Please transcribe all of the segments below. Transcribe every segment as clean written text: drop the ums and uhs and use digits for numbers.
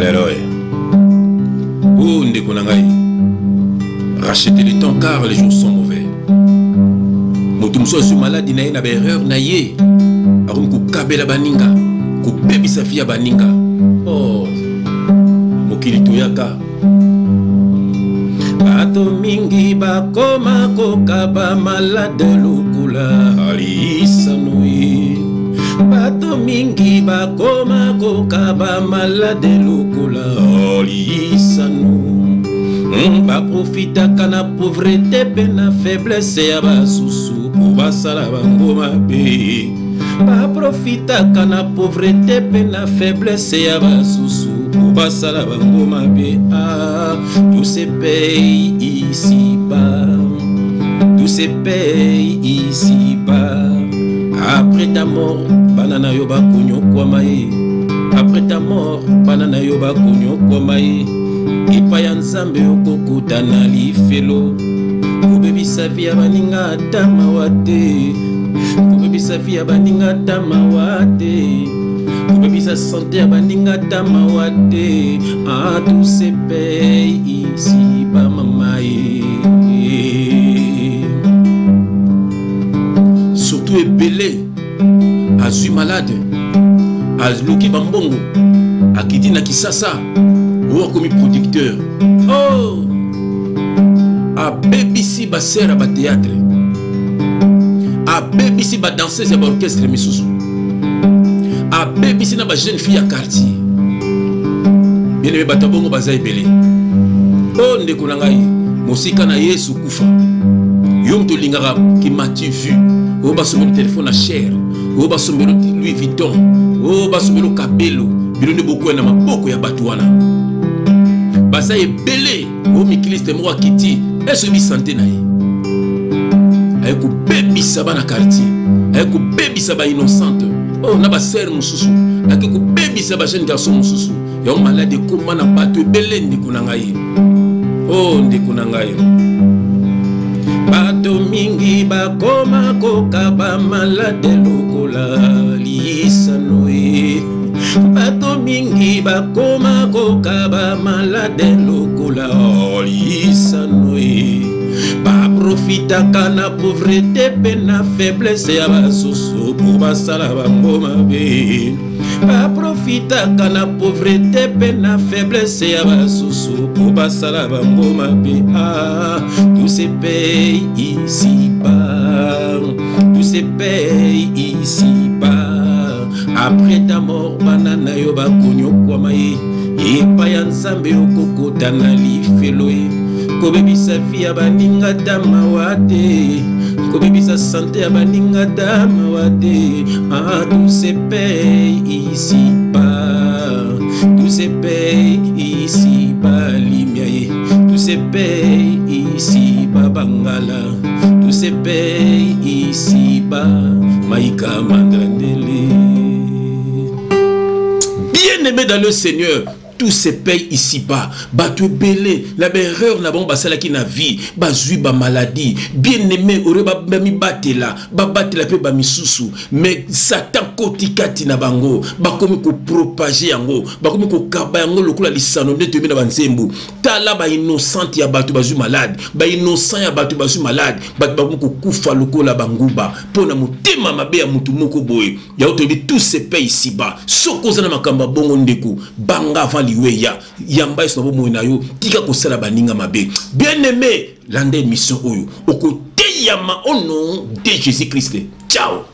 Alléluia. Oh ndeko na ngai, rachetez le temps car les jours sont mauvais. Moto mosusu azwi maladi na ye na baerreur na ye, akomi kokabela baninga, kobebisa vie ya baninga. Oh, mokili toyaka bato mingi bakoma kokaba malade lokola lisano ye bato mingi bakoma kokaba malade lokola lisano hmm, baprofitaka na pauvrete mpe na faiblesse ya basusu mpo basala bango mabe baprofitaka na pauvrete mpe na faiblesse ya basusu mpo basala bango mabe ah, tout se paye ici bas tout se paye ici bas après ta mort bana na yo bakonyokwama ye après ta mort bana na yo bakonyokwama ye epai ya nzambe okokutana lifelo kobebisa vi ya baninga ata mawa te kobebisa vi ya baninga ata mawa te kobebisa sante ya baninga ata mawa te ah, tout se paye ici bamama ye surtout ebele azwi malade aluki bambongo akiti na kisasa oyo akomi producteur oh! abebisi basere ya bateatre abebisi badanseuse ya baorchestre misusu abebisi na bajeune fille ya quartier bien aime bato ya bongo baza ebele o oh, ndeko na ngai mosika na yesu kufa yo moto olingaka kimati vu oyo basombeli telefone na chere oyo basombeli louis vuitton oyo basombeli kabelo bino nde bokwea na maboko ya bato wana baza ebele oyo mikiliste moko akiti esoyebi sante na ye aye kobebisa bana quartier aye kobebisa bainnocente oyo oh, na basere mosusu ake kobebisa bajeune garçon mosusu yango maladi ekoma na bato ebele ndeko na ngai o oh, ndeko na ngai bato mingi bakoma kokaba malade lokola lisano ye bato mingi bakoma kokaba malade lokola lisano ye baprofitaka na pauvrete mpe na faiblesse ya basusu mpo basala bango mabe baprofitaka na pauvrete mpe na faiblesse ya basusu mpo basala bango mabe ah, tout se paye ici bas tout se paye ici bas après ta mort bana na yo bakonyokwama ye epai ya nzambe okokota na lifelo ye kobebisa vi ya baninga ta mawa te kobebisa sante ya baninga ta mawa te ah, tout se paye ici bas tout se paye ici bas limia ye tout se paye ici bas bangala tout se paye ici bas maika mandrandele bien aimé dans le Seigneur tout se paye ici bas bato ebele na baerreur na bango basalaki na vie bazwi bamaladie bien aimé oyo bamibatela babatela mpe bamisusu mais satan koti kati na bango bakomi kopropage yango bakomi kokaba yango lokola lisano nde toyebi na banzembo tala bainnocente ya bato bazwi malade bainnocent ya bato bazwi malade bato bakomi kokufa lokola banguba mpo na motema mabe ya motu moko boye yango toyebi tout se paye ici bas soki oza na makambo ya bongo ndeko banga avant liwa eya yamba yesu na bomoi na yo tika kosala baninga mabe bien aimé landa émission oyo okoteyama au nom de jésus christ ciao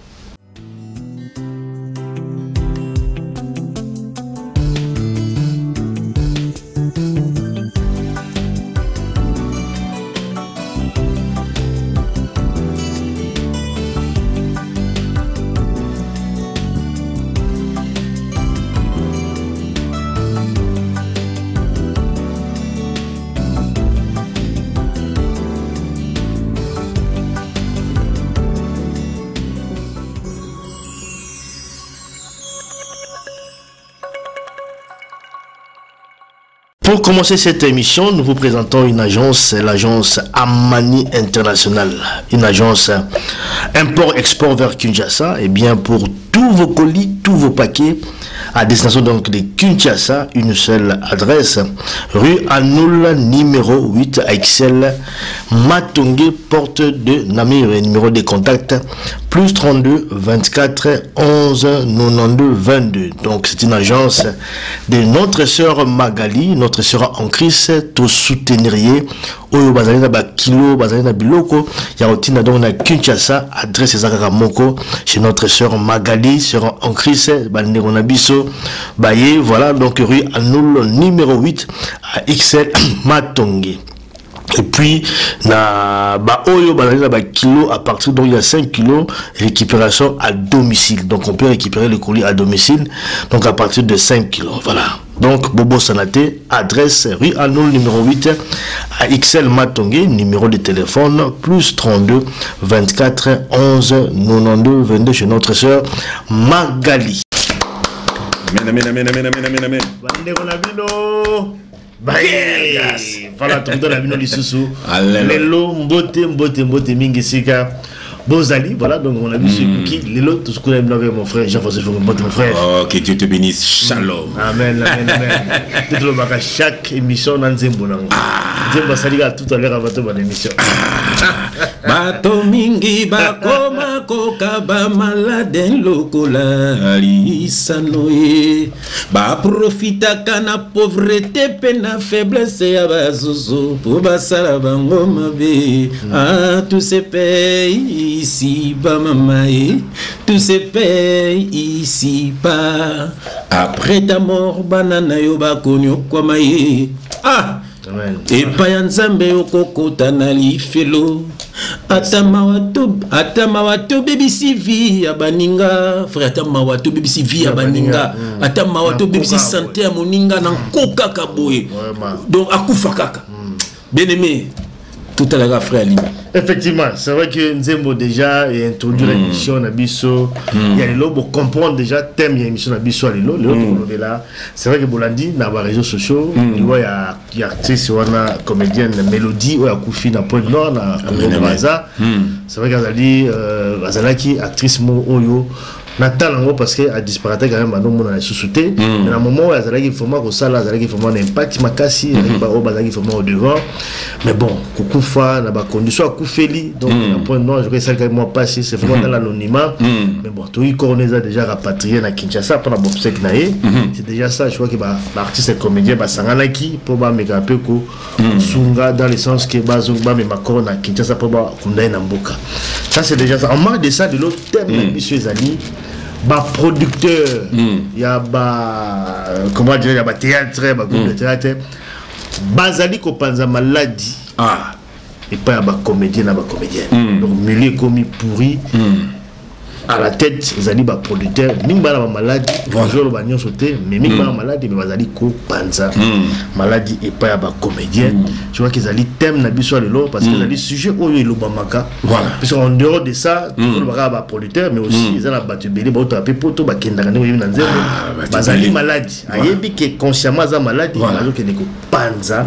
Pour commencer cette émission, nous vous présentons une agence, l'agence Amani International, une agence import-export vers Kinshasa, et bien pour tous vos colis, tous vos paquets. À destination donc de Kinshasa, une seule adresse, rue Anoul numéro 8 à Excel, Matonge, porte de Namur. Et numéro de contact plus 32 24 11 92 22. Donc c'est une agence de notre sœur Magali, notre sœur en Christ, to souteniriez oyo bazali na bakilo, bazali na biloko ya kotinda donc na Kinshasa. Adresse eza kaka moko, chez notre sœur Magali, sœur en Christ, bandeko na biso baye. Voilà, donc rue Anoul numéro 8 à XL Matonge. Et puis na ba oyo bazali na ba kilo, à partir donc il y a 5 kilos, récupération à domicile. Donc on peut récupérer le colis à domicile, donc à partir de 5 kilos. Voilà. Donc Bobo Sanate, adresse rue Anoul numéro 8 à XL Matonge, numéro de téléphone plus 32 24 11 92 22 chez notre sœur Magali. Amen, amen, amen, amen, amen, amen, amen. Bandeko na bino. Baye. Voilà, tondo na bino lisusu. Alléluia. Lelo mbote mbote mbote mingi sika. Bozali, voilà, donc on a vu ce cookie. Lelo, tout ce qu'on a avec mon frère Jean-François Fongo, mbote mon frère. Oh, que Dieu te bénisse. Shalom. Amen, amen, amen. Tout le monde, chaque émission, on a nzembo nango. Nzembo asalika tout à l'heure avant toute bonne émission. Bato mingi bakoma kokaba malade lokola lisano ye, baprofitaka na pauvreté mpe na faiblesse ya bazuzu mpo basala bango mabe. Ah, tout se paye ici bas, mama ye, tout se paye ici bas. Après ta mort, bana na yo bakonyokwama ye. Ah! Amen. Epai ya Nzambe okokota na lifelo. Ata mawa to, ata mawa tobebisi vie ya baninga, frère. Ata mawa tobebisi vie ya baninga, ata mawa tobebisi Nkoka. Santé ya moninga na nko kaka boye. Vraiment. Donc akufa kaka. Bien aimé, totalaka frère Alimi. Effectivement, c'est vrai que Nzembo déjà a introduit l'émission na biso. Il y a lelo pour comprendre déjà thème ya émission na biso ya lelo, lelo tokolobela. C'est vrai que bolandi na ba réseaux sociaux, il y a il y a artiste wana, comédienne Mélodie oyo akufi na Pointe Noire na Congo Amen. Brazza. C'est vrai qu'azali azalaki actrice mo oyo natala yango parce que adisparaître quand même, bandomona lisusu te. Mais na moment oyo azalaki vraiment kosala, azalaki vraiment na impact makasi, azalaki oyo bazalaki vraiment au devant. Mais bon, kokufa na bacondition akufeli donc na Pointe Noire, je crois esalaki mwa pasi, c'est vraiment dans l'anonymat. Mais bon, toyi corps eza déjà rapatrié na Kinshasa mpona baobsèques na ye. C'est déjà ça. Je crois que baartiste et comédien basanganaki mpo bameka mpe kosunga dans le sens que bamema corps na Kinshasa mpo bakunda ye na mboka. Ça, c'est déjà ça. En marge de ça, de l'autre thème na biso ezali baproducteur ya ba, comment dire, ya bathéâtre, bagroupe de théâtre bazali kopanza maladi epai ya bacomédien na bacomédienne. Donc milieu ekomi pourri. À la tête ezali baproducteur mingi bana bamaladi. Ozoloba nyonso te, mais mingi bana maladi, mais bazali kopanza maladi epai ya bacomédien. Je crois qu'ezali thème na biso ya lelo parce que ezali sujet oyo elobamaka. Parce en dehors de ça, tozolobaka baproducteur, mais aussi eza na bato ebele bautaka mpe poto, bakendaka ndenge oyebi na nzembo. Bato bazali ebele. Maladi, ayebi ke consciemment aza maladi, azokende kopanza.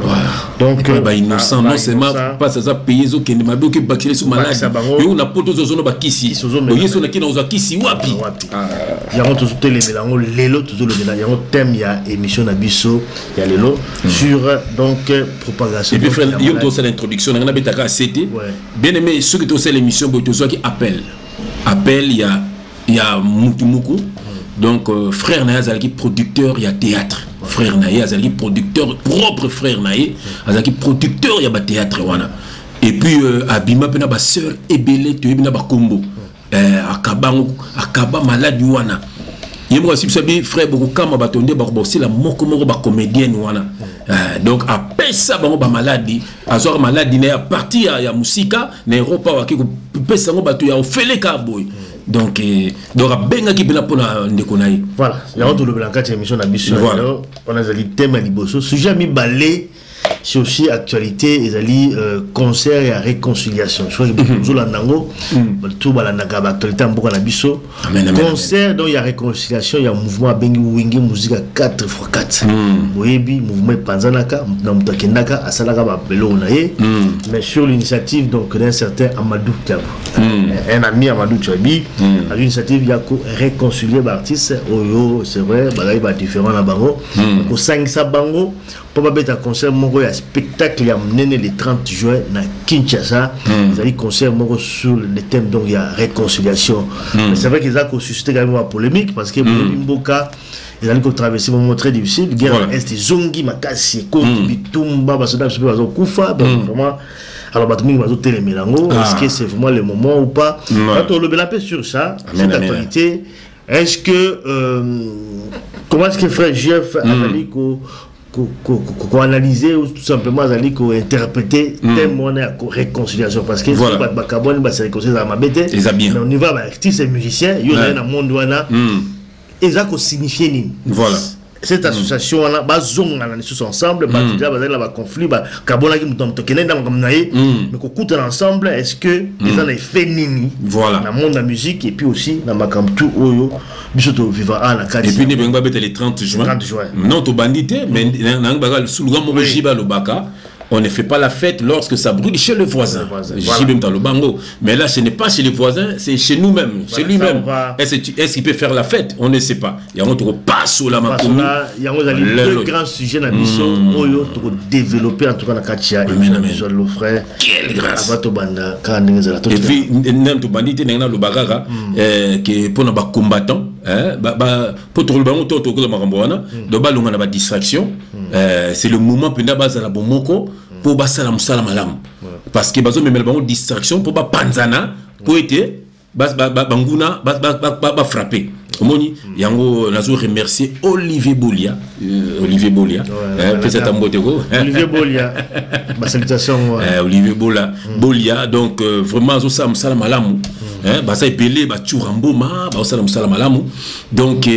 Donc bainnocent, non seulement mpasi aza paye, ezokende mabe, oke bakisele so maladi. Bakisa bango. Yo na poto ozozona bakisi. Kisi ozomela. Oye so na kina ozwa kisi wapi? Wapi? Yango tozotelemela yango lelo, tozolobela yango, thème ya émission na biso ya lelo sur donc propagation Et puis donc, frère, ya yo maladi. Tosala introduction nanga nabetaka asete. Bien aimé, soki tosala émission boye, tozwaki appel ya mutu moko. Donc frère na ye azalaki producteur ya théâtre. Frère na ye azalaki producteur propre, frère na ye azalaki producteur ya bathéâtre wana. Et puis abima mpe na basœur ebele, toyebi na bakombo. Akaba ngo, akaba maladi wana. Ye moko asi biso abi frère bokokama bato nde bakobosela moko moko bacomédienne wana. Donc apesa bango bamaladi, azwaka maladi na ye à partir ya mosika na Europe awa, ake kopesa yango bato ya ofeleka boye. Donc abengaki mpena mpona ndeko na ye. Voilà, yango tolobela na kati ya émission na biso ya lelo. Wana ezali thème ya liboso. Sujet ya mibale C'est aussi actualité ezali concert ya réconciliation. Je crois que bozolanda yango, tout balandaka baactualité ya mboka na biso. Amen, amen. Concert donc ya réconciliation ya mouvement abengi Wenge Musique 4 x 4. Boyebi, mouvement epanzanaka na moto akendaka asalaka babeloko na ye, mais sur l'initiative donc d'un certain Amadou Diabo, un ami, Amadou Diaby, azwi initiative ya koréconcilier baartiste oyo, c'est vrai, bazali badifférent na bango, kosangisa bango mpo babeta concert moko ya spectacle ya monene le 30 juin na Kinshasa. Ezali concert moko sur le thème donc ya réconciliation. Mais c'est vrai qu'eza kosusciter quand même ba polémique, parce que boyebi, mboka ezali kotraverser moment très difficile, guerre na Est ezongi makasi, ekoti bitumba, basoda biso mpe bazokufa. Donc vraiment, alors bato mingi bazotelemela yango. Est-ce que c'est vraiment le moment ou pas? Quand olobela mpe sur ça, Amen, cette amen. actualité, est-ce que comment est-ce que frère Jeff azali koanalyser ou tout simplement azali kointerpréter thème wana ya réconciliation? Parce que bato bakabwani, base réconcilier, ezala mabe te. Eza bien. Mais au niveau ya baartiste et musicien, yo ozali na monde wana, eza kosignifie nini cette association wana, bazongana lisusu ensemble? Bato deja bazali na baconflit, bakabonaki, moto na moto akendaki na makambo na ye, mais kokutana ensemble, est-ce que eza na effet nini na monde ya musique et puis aussi na makambo tout oyo biso tovivre awa na kati? Et puis nde bango babeta le 30 juin. 30 juin. Non, tobandi te, mais nango baka suluka moko. JB alobaka: on ne fait pas la fête lorsque ça brûle chez le voisin. Le voisin. JB Mtalobango. Mais là, ce n'est pas chez les voisins, c'est chez nous-mêmes, chez Voilà, lui-même. ça, on va- Est-ce qu'il peut faire la fête? On ne sait pas. Yango passe la Parce makomi. que là, yango ezali deux grands sujets na biso oyo tokodévelopper en tout cas na kati ya Amen, émission amen. biso lo frère. Quelle grâce. Ava tobanda kaka ndenge ezala. Et puis, nani tobandi te, ndenge naloba kaka ke mpona bacombattant, mpo tokoloba yango to tokoza makambo wana, donc balonga na badistraction. C'est le moment mpenza bazala bomoko mpo basala mosala malamu, parce que bazomemela bango distraction mpo bapanzana, mpo ete banguna bafrappe. Omoni yango, nazo remercier Olivier Bolia, Olivier Bolia, pesa ata mbote ko. Olivier Bolia, basalutation. Olivier Bola, Bolia, donc vraiment azosala mosala malamu. Hein, baza ebele, batura mboma bazosala mosala malamu. Donc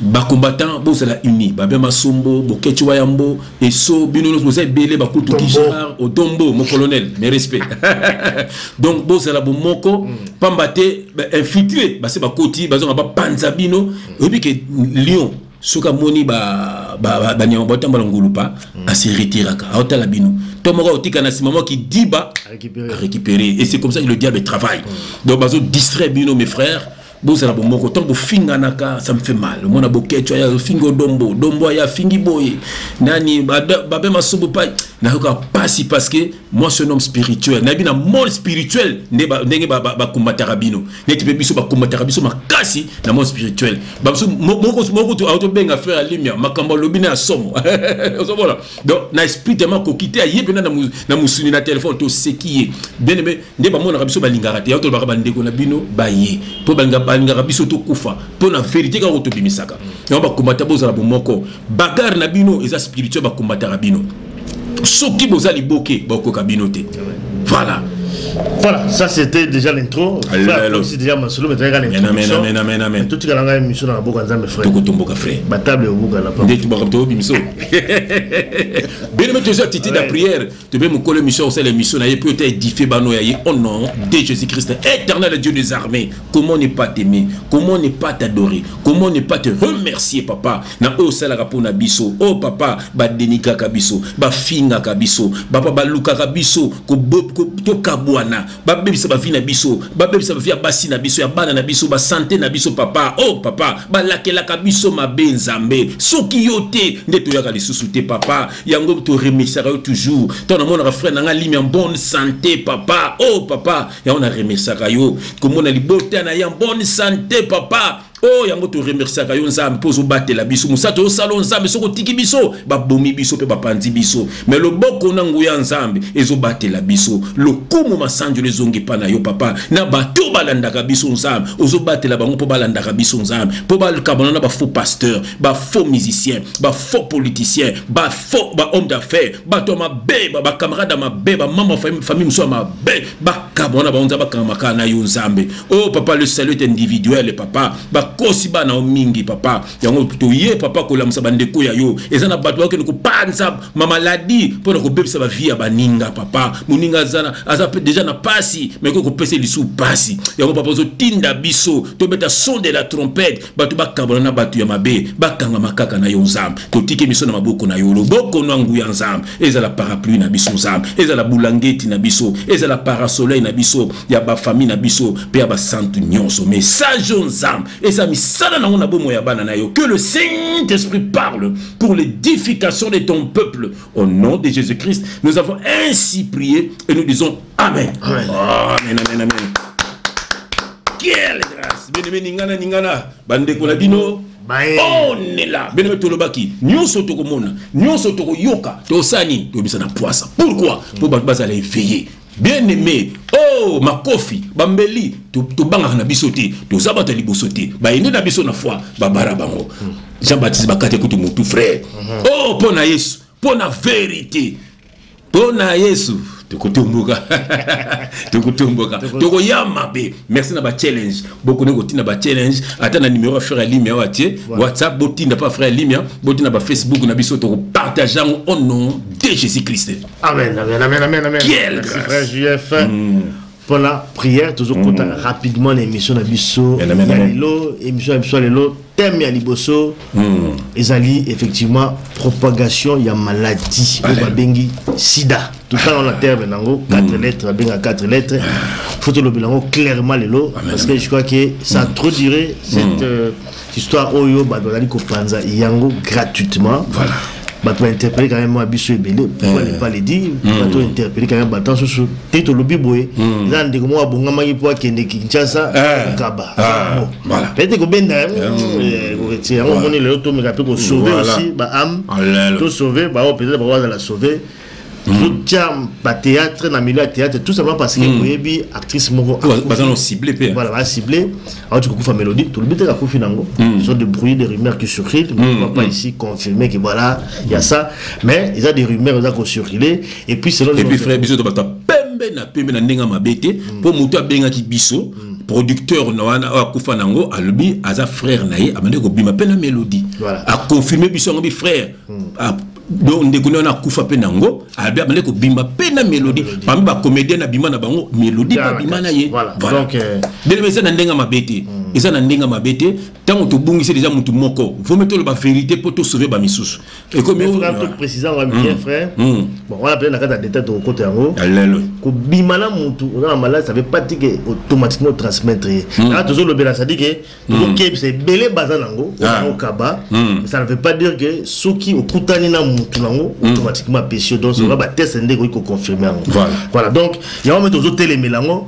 bacombattant, bozala uni, Babin Masombo, Boketi Wayambo, eso bino nyonso boza ebele, bakutuki. Tombo. Gérard Odombo, mon colonel, mes respects. Donc bozala bomoko, pamba te infiltré base bakoti, bazonga bapanza bino. Oyebi ke lion, soki amoni banyama batambola ngulupa, ase retiraka, aotala bino to moko aotika na nsima, moko kidiba. Récupérer. À récupérer. Et c'est comme ça que le diable travaille. Donc bazo distrait bino, mes frères, bozala bomoko. Ntango bofinganaka, ça me fait mal. Omona Boketu aya ofingi Odombo, Dombo aya afingi boye nani, Babe Masombo pa, nayoka pasi, parce que moi, c'est un homme spirituel. Nayebi na monde spirituel ndenge bakombataka bino, neti mpe biso bakombataka biso makasi na monde spirituel. Bamosusu moko autobenga frère Alimia, makambo alobi na ya somo, ozomona. Donc na esprit tellement koki te, aye mpena na mosuni na telefone, toseki ye. Bien aimé, nde bamonaka biso, balingaka te. Tolobaka bandeko na bino baye mpo balingaka biso tokufa mpo na vérité kaka tobimisaka yango. Bakombata, bozala bomoko. Bagarre na bino eza spirituel, bakombataka bino. Soki boza liboke, bakokoka bino te. Voilà. Voilà, ça c'était déjà l'intro. Alléluia. C'est déjà masolo, mais t'as Amen, l'introduction. amen, amen, amen. Tout ce que émission na boka Nzambe, frère. Tokotomboka, frère. Batable obuka na pa. Nde tobaka toyobi miso bien aimé, tozwa attitude ya prière. Tobe mokolo émission, osala émission na ye mpo ete édifie bano ya ye. Au nom de Jésus Christ, éternel Dieu des armées, comment ne pas t'aimer? Comment ne pas t'adorer? Comment ne pas te remercier, papa, na oyo osalaka mpo na biso? Oh papa, badenikaka biso, bafingaka biso, papa, balukaka biso tokabwana, babebisa bavie na biso, babebisa bavie ya basi na biso, ya bana na biso, basanté na biso, papa. Oh papa, balakelaka biso mabe. Nzambe, soki yo te, nde toyaka lisusu te, papa. Yango toremerciaka yo toujours. Ntango namonaka frère na nga Limi en bonne santé, papa, oh papa, yango naremerciaka yo. Komona libota na ye en bonne santé, papa, oh, yango toremerciaka yo, Nzambe, mpo ozobatela biso. Mosala tozosala, Nzambe, soki otiki biso, babomi biso mpe bapanzi biso, mais loboko na nguya Nzambe ezobatela biso. Lokumu masanjolo ezongi epa na yo, papa. Na bato balandaka biso, Nzambe, ozobatela bango mpo balandaka biso, Nzambe, mpo bakabana na bafaux pasteur, bafaux musicien, bafaux politicien, bafaux bahomme d'affaires, bato ya mabe, bacamarade ya mabe, bamama famille mosusu ya mabe. Bakabwana bango, Nzambe, bakangama kaka na yo, Nzambe. Oh papa, le salut est individuel, papa. Bakosi bana yo mingi, papa. Yango toye, papa, kolamusa bandeko ya yo. Eza na bato bakende kopanza mamaladi mpona kobebisa bavie ya baninga, papa. Moninga aza déjà na pasi, mais koki kopesa lisusu pasi. Yango, papa, ozotinda biso tobeta son de la trompette, bato bakabwana na bato ya mabe, bakangama kaka na yo, Nzambe. Totiki biso na maboko na yo. Loboko na nguya, Nzambe, ezala parapluie na biso. Nzambe, ezala bulangeti na biso, ezala parasoleil na biso, ya bafamille na biso mpe ya basantu nyonso. Message oyo, Nzambe, eza misala nango na bomoi ya bana na yo. Que le Saint-Esprit parle pour l'édification de ton peuple. Au nom de Jésus-Christ nous avons ainsi prié et nous disons amen. Amen. Amen, amen, amen. Quelle grâce! Bien-aimé, ningana ningana bandeko na bino. Baye. On est là, bien-aimé. Tolobaki nyonso tokomona, nyonso tokoyoka, tosala nini? Tobisa na poisa. Pourquoi? Mpo bato bazala éveillé, bien aimé. Oh, makofi, bambeli, tobangaka na biso te. Toza bato ya liboso te. Bayende na biso na foi, babara bango. Jean Baptiste, bakati kutu motu, frère. Oh, mpo na Yesu, mpo na vérité, mpo na Yesu, tokotomboka, tokotomboka, tokoya mabe. Merci na bachallenge. Bokoni kotinda bachallenge ata na numéro ya frère Alimia awa tie WhatsApp. Botinda pa frère Alimia, botinda bafacebook na biso, tokopartage yango au nom de Jésus Christ. Amen, amen, amen, amen, amen. Quelle Merci, grâce. frère JF. Pour la prière, toujours mm. rapidement l'émission na biso. Amen, amen, Ya amen. lelo, émission na biso ya lelo, thème ya liboso, ezali effectivement propagation ya maladie oyo babengi sida. Totanga na terme nango quatre lettres, babenga quatre lettres. Faut tolobela yango clairement lelo, parce que je crois que ça a trop duré, cette histoire oyo bato bazali kopanza yango gratuitement. Bato bainterpellé quand même mwa biso ebele. Pourquoi ne pas le dire? Bato interpellé quand même, bato mosusu te. Tolobi boye, eza na ndeko moko abongamaki mpo akende Kinshasa kokaba. Ah, voilà. Peut-être kobenda koretie yango. Omoni, lelo tomeka mpe kosauve aussi baâme. Alléluia. Tosauve bao, peut-être bango bazala sauve. Tozotia bathéâtre na milieu ya théâtre, tout simplement parce que oyebi actrice moko baza no ciblé mpe. Voilà, baciblé. Auti kokufa, Mélodie. Tolobi te akufi nango. Ce sont des bruits, des rumeurs qui circulent. On ne va pas ici confirmer que voilà, il y a ça, mais il y a des rumeurs eza kocirculer. Et puis selon Et puis, frère, biso to bato ya pembe na pembe na ndenge ya mabe te, mpo moto abengaki biso, producteur na wana oyo akufa nango, alobi aza frère na ye, abandi kobima mpe na Mélodie. Aconfirme biso yango, bi frère. Ah, donc ndeko na wana akufa mpe nango, alobi abandi kobima mpe na Mélodie. Parmi bacomédien abima na bango, Mélodie babima na ye. Voilà. Donc, bien, eza na ndenge ya mabe te, eza na ndenge ya mabe te. Ntango tobungisi deja motu moko, vomi toloba vérité mpo tosauve bamisusu. Ekomi Mais faut quand même préciser yango bien, frère. Bon, wana peut-être na kati ya détail tokokota yango. Alelo. Kobima na mutu oza na malade, ça veut pas dire que automatiquement transmettre ye. Kaka tozolobela, ça dit que tozokebisa ebele baza nango okaba, mais ça ne veut pas dire que soki okutani na mutu nango, automatiquement apesi yo. Donc soka batest nde ekoki koconfirme yango. Voilà, donc yango me tozotelemela yango,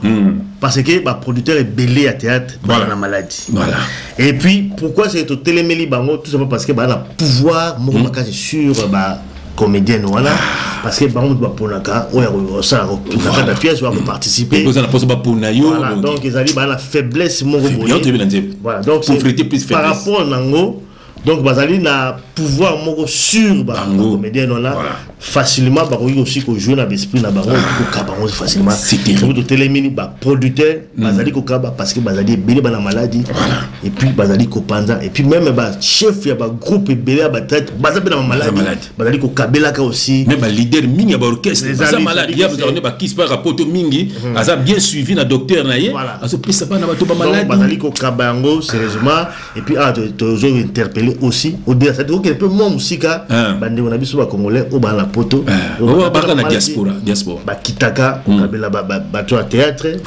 parce que baproducteur ebele ya théâtre baza na maladie. Et puis pourquoi c'est totelemeli bango? Tout simplement parce que baza na pouvoir moko makasi sur ba comédienne wana, parce que bango moto baponaka oyo akosala na kati ya pièce, oyo akoparticiper. Oza na mposa bapona yo. Voilà, donc ezali baa na faiblesse moko boye. Yango toyebi na nzembo. Voilà, donc pauvreté plus par faiblesse. Rapport nango, donc bazali na pouvoir moko sur bacomédien wana. Facilement bakoki aussi kojouer na baesprit na bango, kokaba bango facilement. C'est terrible. Soki totelemini baproducteur bazali kokaba, parce que bazali ebele bana maladie, et puis bazali kopanza, et puis même bachef ya bagroupe ebele ya batraite baza mpe na mamaladi. Mamaladi, bazali kokabelaka aussi. Mais baleader mingi ya baorchestre Ezali, baza malade. ezali Ya que bazalaka nde bakisi mpe rapoto mingi, aza bien suivi na docteur na ye, azopesa bana bato Donc bamaladi. Bazali kokaba yango sérieusement. Et puis ah, tozo interpeller aussi au-delà, c'est-à-dire okende mpe mwa mosika, bandeko na biso bacongolais oyo baa na poto, oyo oyo baka na maladi, diaspora, diaspora. Bakitaka kokabela bato ya théâtre,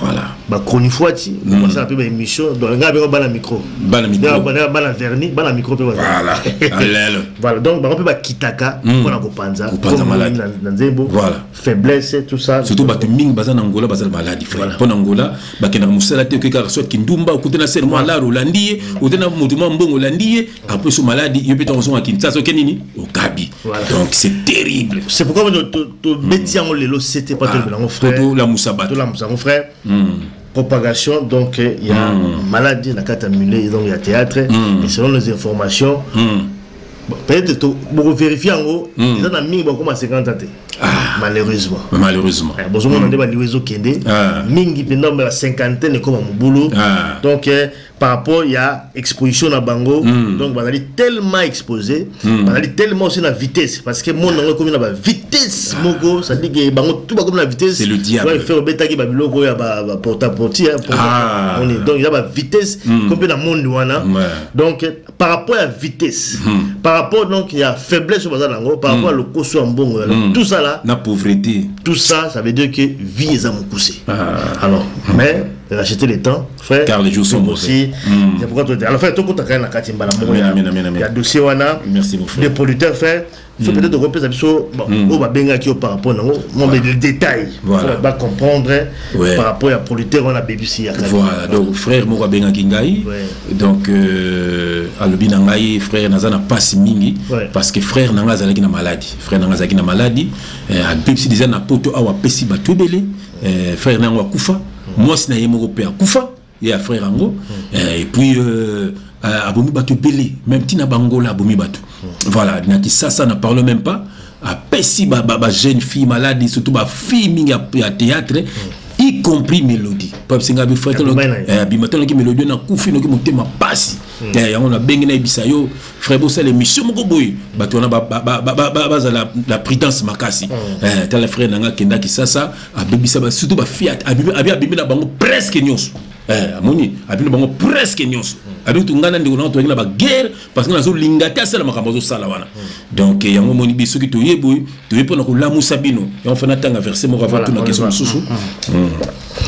bachronifuati basala mpe baémission. Donc ngai abengo bana micro. Bana micro. Bana verni, bana micro mpe bazala. Voilà, alelo. Voilà, donc bango mpe bakitaka mpona kopanza. Kopanza Comme maladi. Na nzembo faiblesse, tout ça. Surtout bato mingi baza na Angola, baza na maladi, frère. Mpo na Angola bakendaka mosala te, oke kaka soit kindumba, okute na sere mwa laro, olandi ye, ote na moto mwa mbongo, olandi ye. Après so maladi yo mpe, ntango ozonga Kinshasa, oke nini, okabi. Donc c'est terrible. C'est pourquoi tobeti yango lelo, c'était pas tolobela yango, frère. Tolamusa bato. Tolamusa yango, frère. Propagation donc il y a maladie na kati ya milieu donc ya théâtre. Et selon les informations, bon, peut-être bokovérifie yango, eza na mingi bakoma 50 ans te. Malheureusement. Malheureusement. Bozomona nde baliwa ezokende mingi mpenza, ba cinquantaine ekoma mobulu. Donc par rapport ya exposition na bango, donc bazali tellement exposé, bazali tellement aussi na vitesse, parce que monde yango ekomi na bavitesse moko, c'est-à-dire que bango tout bakomi na vitesse. C'est le diable. Frère, obetaki babiloko oyo ya baporte-à-porte. Donc eza bavitesse ko mpe na monde wana. Donc par rapport ya vitesse, par rapport donc ya faiblesse oyo baza nango, par rapport ya lokoso ya mbongo, tout ça là, na pauvreté, tout ça, ça veut dire que vie eza mokuse. Alors, mais racheter le temps, frère. Car les jours sont aussi. C'est pourquoi toi. Alors, frère, toi, tu as na kati mbala moko. Il y a dossier wana. Merci, mon frère. Des producteurs, frère. Faut peut-être repesa biso, bon, oyo babengaki yo par rapport nango, moi, mais le détail. Voilà. Faut ba comprendre par rapport ya producteur wana BBC ya. Voilà, donc frère moko abengaki ngai. Donc alobi na ngai: frère, naza na pasi mingi, parce que frère na ngai azalaki na maladie. Frère na ngai azalaki na maladie, abebisi déjà na poto awa, apesi bato ebele. Frère na yango akufa, mwasi na ye moko mpe akufa, ye ya frère yango. Et puis abomi bato ebele, même ntina bangola abomi bato. Voilà, na Kisasa, na parle même pas, apesi ba jeune fille malade, surtout bafille mingi ya théâtre, y compris Mélodie. Papisinga bi frère, abima toloki Mélodie nakufi noki, motema pasi. Yango nabengi nayebisa yo, frère, bosala émission moko boye, bato wana bazala la prudence makasi. Tala, frère nanga akendaki Sasa, abebisa surtout bafille, abi abimi na bango presque nyonso. Amoni abimi na bango presque nyonso. Abi tu ngai na ndeko nanga toyaki na baguerre, parce que nazolinga te asala makambo azosala wana. Donc yango omoni biso soki toye boye, toye mpona kolamusa bino. Yango fana tanga verset moko avant tuna question mosusu.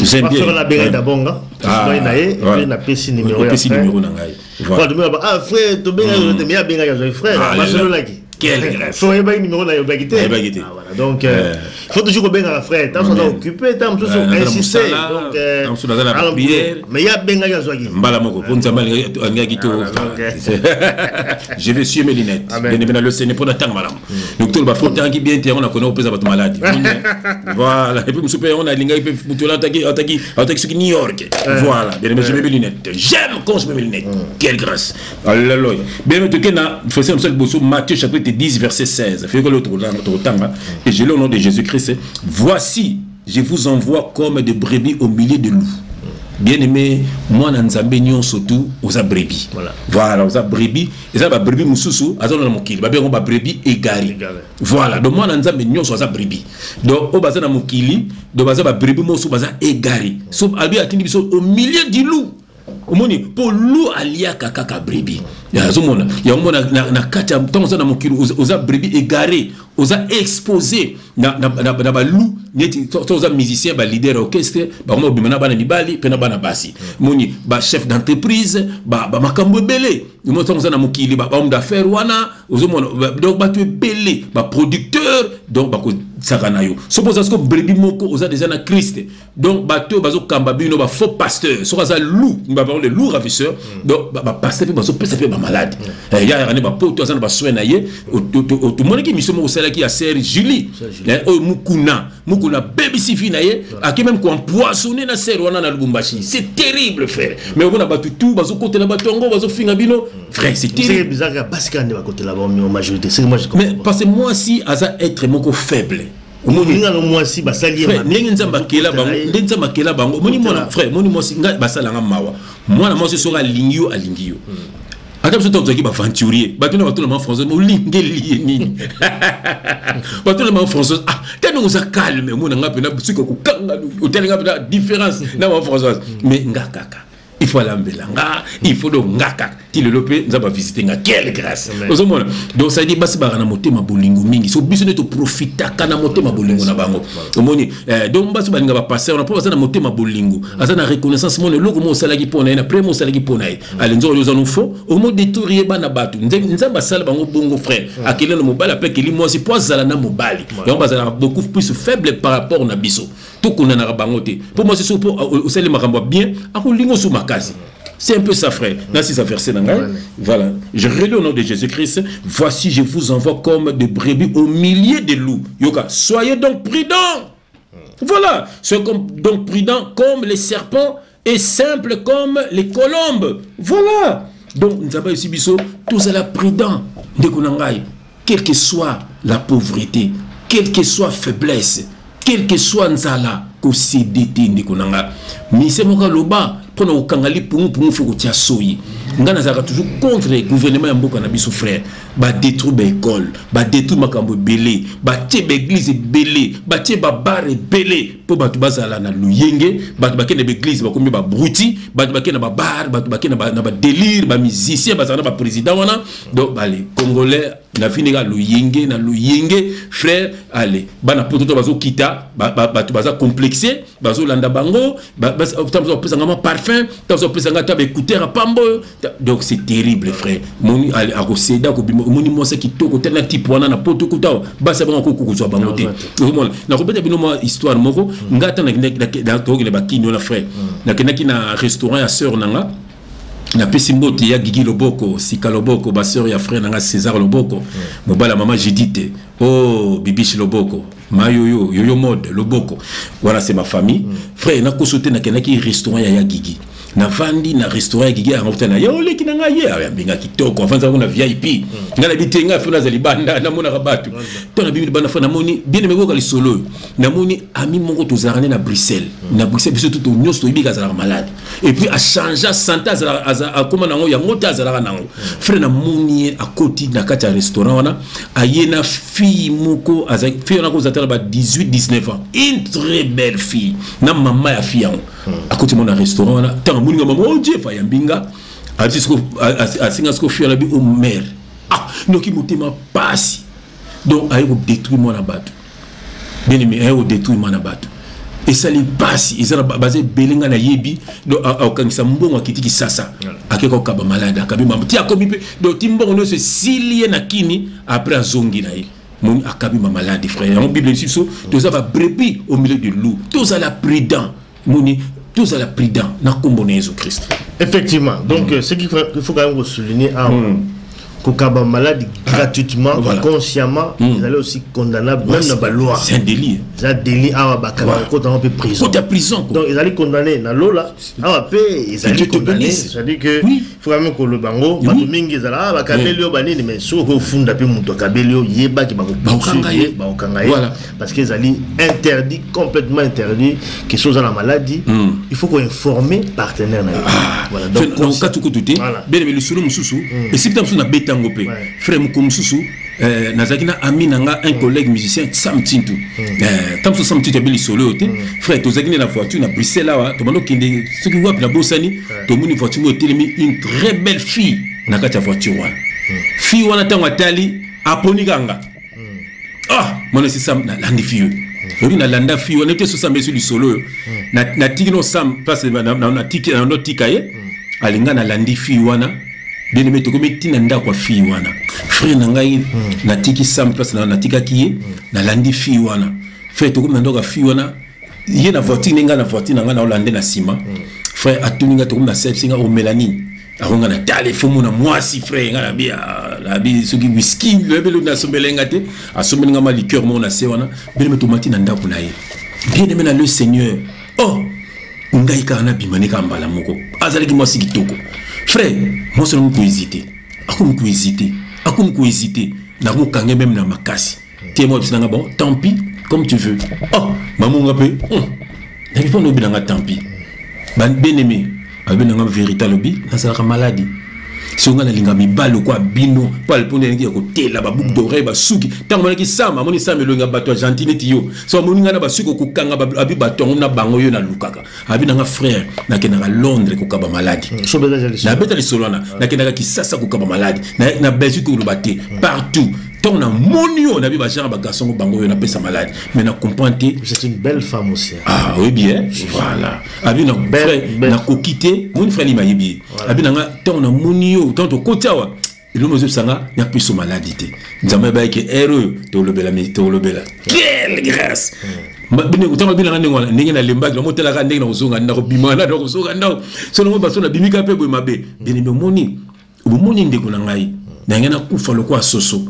J'aime bien. Nabengai d'abord nga, na ye, et napesi numéro. Opesi numéro na ngai. Voilà. Ah frère, tobengai te, mais abengaki, azwaki frère, basololaki. Quelle grâce. Faut oyebaki numéro na yobaki te. Oyebaki te. Ah, voilà. Donc il faut toujours kobengaka frère, tant soza occupé, tant mosusu insister. Donc mosusu naza na prière. Mais ye abengaki, azwaki. Mbala moko mpo Nzambe alingaki to. Je vais suer mes lunettes, bien aimé dans le Seigneur, mpo na ntango malamu. Donc toloba fo otangi bien te, yango nakona kopesa bato maladi. Voilà. Et puis mosusu mpe yango nalingaki mpe moto ataki soki New York. Voilà, bien aimé, je mets mes lunettes. J'aime quand je mets mes lunettes. Quelle grâce, alléluia. Bien aimé, toke na verset mosusu liboso, Matthieu chapitre 10 verset 16. Fais que l'autre totanga et je lis au nom de Jésus-Christ: voici, je vous envoie comme des brebis au milieu de loups. Bien aimé, mwana Nzambe nyonso tu oza brebis. Voilà, oza brebis. Eza ba brebis mosusu aza na mokili, babengo ba brebis égaré. Voilà, donc mwana Nzambe nyonso aza brebis. Donc oyo baza na mokili, donc baza ba brebis mosusu baza égaré. So abi atindi biso au milieu du loup. Omoni, mpo loup aliaka kaka brebis. Azomona yango mona na kati ya ntango oza na mokili, oza brebis égaré, oza exposé na baloup. Neti to oza musicien, baleader ya orchestre, bango obima na bana mibali mpe na bana basi. Moni bachef d'entreprise, bamakambo ebele. Omoni, ntango oza na mokili, bahomme d'affaires wana ozomona, donc bato ebele, baproducteur, donc bakosaka na yo. Soki oza siko brebis moko, oza déjà na Christ, donc bato oyo bazokamba bino, bafaux pasteur, soki aza loup, baparole loup ravisseur, donc bapasteur mpe bazopesa mpe bamaladi. Yayaka nde bapoto aza na basoin na ye. Tomonaki mission moko osalaki ya sœur Julie oyo Mukuna. Mukuna bebisi vie na ye, ake même koempoisonner na sœur wana na Lubumbashi. C'est terrible, frère. Mais omona bato tu bazokotela bato yango, bazofinga bino, frère, c'est terrible. Bizarre, basi kaka nde bakotela bango majorité. C'est que moi je Mais parce que mwasi aza être moko faible. Omoni mwasi basali ye. Ndenge Nzambe akela bango, ndenge Nzambe akela bango, omoni mwana, frère, moni mwasi, ngai basalanga mawa. Mwana mwasi soki alingi yo, alingi yo. Ata biso tozalaki baaventurier, bato na bato na ma Françoise, olingeli ye nini? Bato na ma Françoise, ah, te ndenge oza calme, omona nga mpena soki okokanga, otelinga mpena différence na ma Françoise. Mais nga kaka il faut alambela nga, il faut donc nga kaka ti lelo mpe Nzambe avisite nga. Quelle grâce! Ozomona, donc ça dit basi baka na motema bolingo mingi. So biso nde toprofitaka na motema bolingo na bango. Omoni, donc basi balinga bapasteur wana mpo baza na motema bolingo, aza na reconnaissance. Mona eloko mo osalaki mpo na ye, na premier mo osalaki mpo na ye, ale nzoko oyo oza no faux, omo détourner ye bana bato. Nzambe asala bango bongo, frère. Akeli na mobali, ape akeli mwasi mpo azala na mobali. Yango bazalaka beaucoup plus faible par rapport na biso. Tokondanaka bango te, mpo mwasi soki mpo osali makambo ya bien, akolinga oso makasi. C'est un peu ça, frère. Là, c'est ça, verset. Voilà. Je relis au nom de Jésus-Christ. Voici, je vous envoie comme des brebis au milieu des loups. Yoka, soyez donc prudents. Voilà. Soyez donc prudents comme les serpents et simples comme les colombes. Voilà. Donc, nous avons ici, biso, tous à la prudent. Quelle que soit la pauvreté, Quelle que soit faiblesse, quelle que soit nzala, kocéder te, ndeko na nga. Mise moko aloba mpona kokanga lipungupungu, faut kotia soyi. Nga nazalaka toujours contre gouvernement ya mboka na biso, frère. Badétruire baécole, badétruire makambo ebele, batie baéglise ebele, batie babar ebele mpo bato bazala na luyenge. Bato bakende baéglise, bakomi babruti. Bato bakende na babar, bato bakende na badélire. Bamusicien bazala na baprésident wana. Donc bale Congolais na fini kaka luyenge na luyenge, frère. Ale bana poto to bazokita, bato baza complexe, bazolanda bango. Bazopesanga mwa parfum, bazopesanga ata baécouteur ya pamba oyo. Donc c'est terrible, frère. Moni akoseda akobima, omoni mwasi kitoko te na type wana na poto kuta awa, basi bango akoki kozwa bango te. Ozomona, nakobeta bino mwa histoire moko. Nga ata tokokende bakini wana, frère, nakendaki na restaurant ya sœur na nga. Napesi mbote ya Gigi Loboko, Sika Loboko, basœur ya frère nanga César Loboko, mobala mama Judite, oh Bibishi Loboko, mayoyo yoyo mode Loboko wana, c'est ma famille. Frère, nakoso te, nakendaki restaurant ya Gigi. Navandi na restaurant ya Gigi yango, na ye oleki na ngai, ye ayambinga kitoko, avanzaka na VIP. Ngai nabi te, ngai fo naza libanda, namonaka bato to nabimi libanda. Fo namoni bien aimé, koyoka lisolo oyo. Namoni ami moko tozalaka nde na Bruxelles. Na Bruxelles, biso to nyonso toyebi azalaka malade et puis achange santé, akóma nango yango te, azalaka nango. Frère, namoni ye akoti na kati ya restaurant wana, aye na fille moko. Fille wana kozala tala ba 18 19 ans, une très belle fille, na mama ya fille yango. Akoti mo na restaurant wana. Ntango amoni nga, mama, oh Dieu, ayambi nga, asinga siko fille wana bi o mare. Ah, noki motema pasi. Donc aye kodétruire mwana bato. Bien aimé, aye kodétruire mwana bato, esali pasi. Eza baza ebele, ngai nayebi. Donc akokangisa mbongo, akiti Kisasa, akeki kokaba malade, akabi mama ti akomi mpe. Donc ti mbongo nyonso esili ye na kini, après azongi na ye, moni akabi ma malade. Frère, yango Bible biso toza babrebis au milieu de loup. Tozala prudent, moni tozala prudent na nkombo na Yesu Christ. Effectivement. Donc ce qu'il faut quand même souligner awa, kokaba maladie gratuitement, consciemment, ezali aussi condamnable même na baloi. C'est un délit. Eza délit. Awa bakanga, okotanga mpe prison. Kota prison. Donc ezali condamné na lola, awa mpe ezali condamné. C'est-à-dire que faut quand même koloba yango. Bato mingi ezala ah bakabeli yo banini, mais soki okofunda mpe moto akabeli yo, yebaki bakopoursuivre ye, bakokanga ye, parce que ezali interdit, complètement interdit. Que soki oza na maladie, il faut koinformer partenaire na yo. Voilà. Donc kati kutu te, bien aimé, lisolo mosusu esipita mosusu nabeta yango mpe. Frère, moko mosusu nazalaki na ami na nga, un collègue musicien, Sam Tintu. Ta mosusu Sam Tintu abe lisolo oyo te. Frère, tozalaki nde na voiture na Bruxelles awa, tobanda okende soki wapi, nabosani. Tomoni voiture moko etelemi, une très belle fille na kati ya voiture wana. Fille wana, ntango atali, aponi kanga. Ah, mwana esi Sam, nalandi fille oyo. Oyebi, nalanda fille wana te. So Sam esi lisolo oyo, natiki no Sam place natiki, nanotika ye alinga. Nalandi fille wana, bien aimé, tokomi ntina ndako ya fille wana. Frère na ngai, natiki Sam place natikaki ye, nalandi fille wana. Frère, tokomi na ndako ya fille wana, ye na voiture nde, ngai na voiture na ngai, naolande na nsima. Frère atuni ngai, tokomi na sepsi, ngai omela nini? Akonga na tala efo mona mwasi. Frère, ngai nabi soki whisky loyebi eloko nasombeli nga te. Asombeli nga ma liqueur moko na se wana. Bien aimé, tomati na ndako na ye. Bien aimé na le Seigneur, oh ngai kaka nabima ne kaka mbala moko. Azalaki mwasi kitoko, frère. Mwasi nango kohésite, akomi kohésite, akomi kohésite, nakokange même na makasi te. Moi biso nanga, bon, tant pis, comme tu veux. Oh mamonga mpe nabi mpo nobi nanga, tant pis. Bien aimé, alobi nanga vérité, alobi nazalaka maladi. Soki nga nalinga mibali okwa bino mpo mpona elingi ya kotela baboucle d'oreille, basuki. Ntango amonaki Sam, amoni Sam elongi ya bato ya gentil neti yo. So amoni ngai na basuki okokanga, abi bato yango na bango yo nalukaka. Abi nanga, frère, nakendaka Londres kokaba maladi. Nabeta lisolo wana, nakendaka Kisasa kokaba maladi, na Belgique koloba te, partout. Ntango namoni yo, nabi bagenre bagarçon ngo bango oyo napesa maladi, mais na comprendre te. C'est une belle femme aussi. Ah, oyebi ye, voilà. Abi na frère, nakoki te. Moni frère nima ayebi ye. Abi nanga, ntango namoni yo, ntango tokoti awa, eloko ezobisanga napeso maladi te. Nzambe abayaki ere oyo tolobela, tolobela. Quelle grâce! Ntango abinanga ndenge wana, ndenge nalembaki, namotalaka ndenge nakozonga ndako, bima na nakozonga ndako. So nango baso nabimika mpe boye mabe. Bien aimé, omoni, omoni ndeko na ngai, na ngai nakufa lokola soso,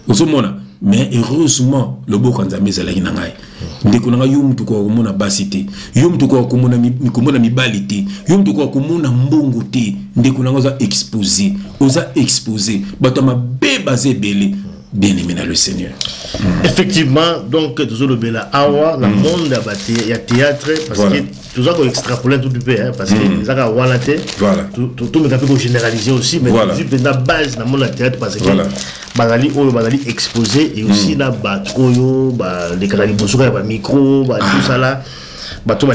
ozomona. Mais heureusement loboko ya Nzambe ezalaki na ngai. Ndeko na ngai, yo mutu koka komona basi te, yo mutu koka komona mibali te, yo mutu koka komona mbongo te. Ndeko na ngai, oza exposé, oza exposé. Bato ya mabe baza ebele. Bien aimé dans le Seigneur. Effectivement, donc tozolobela awa na monde ya ya théâtre, parce que toza koextrapoler un tout petit peu, hein, parce que ezaka wana te. Tomeka mpe kogénéraliser aussi, mais tozwi mpenza base na monde ya théâtre, parce que bazali oyo bazali exposé et aussi na bato oyo balekaka liboso kaka ya bamicro, batosala bato.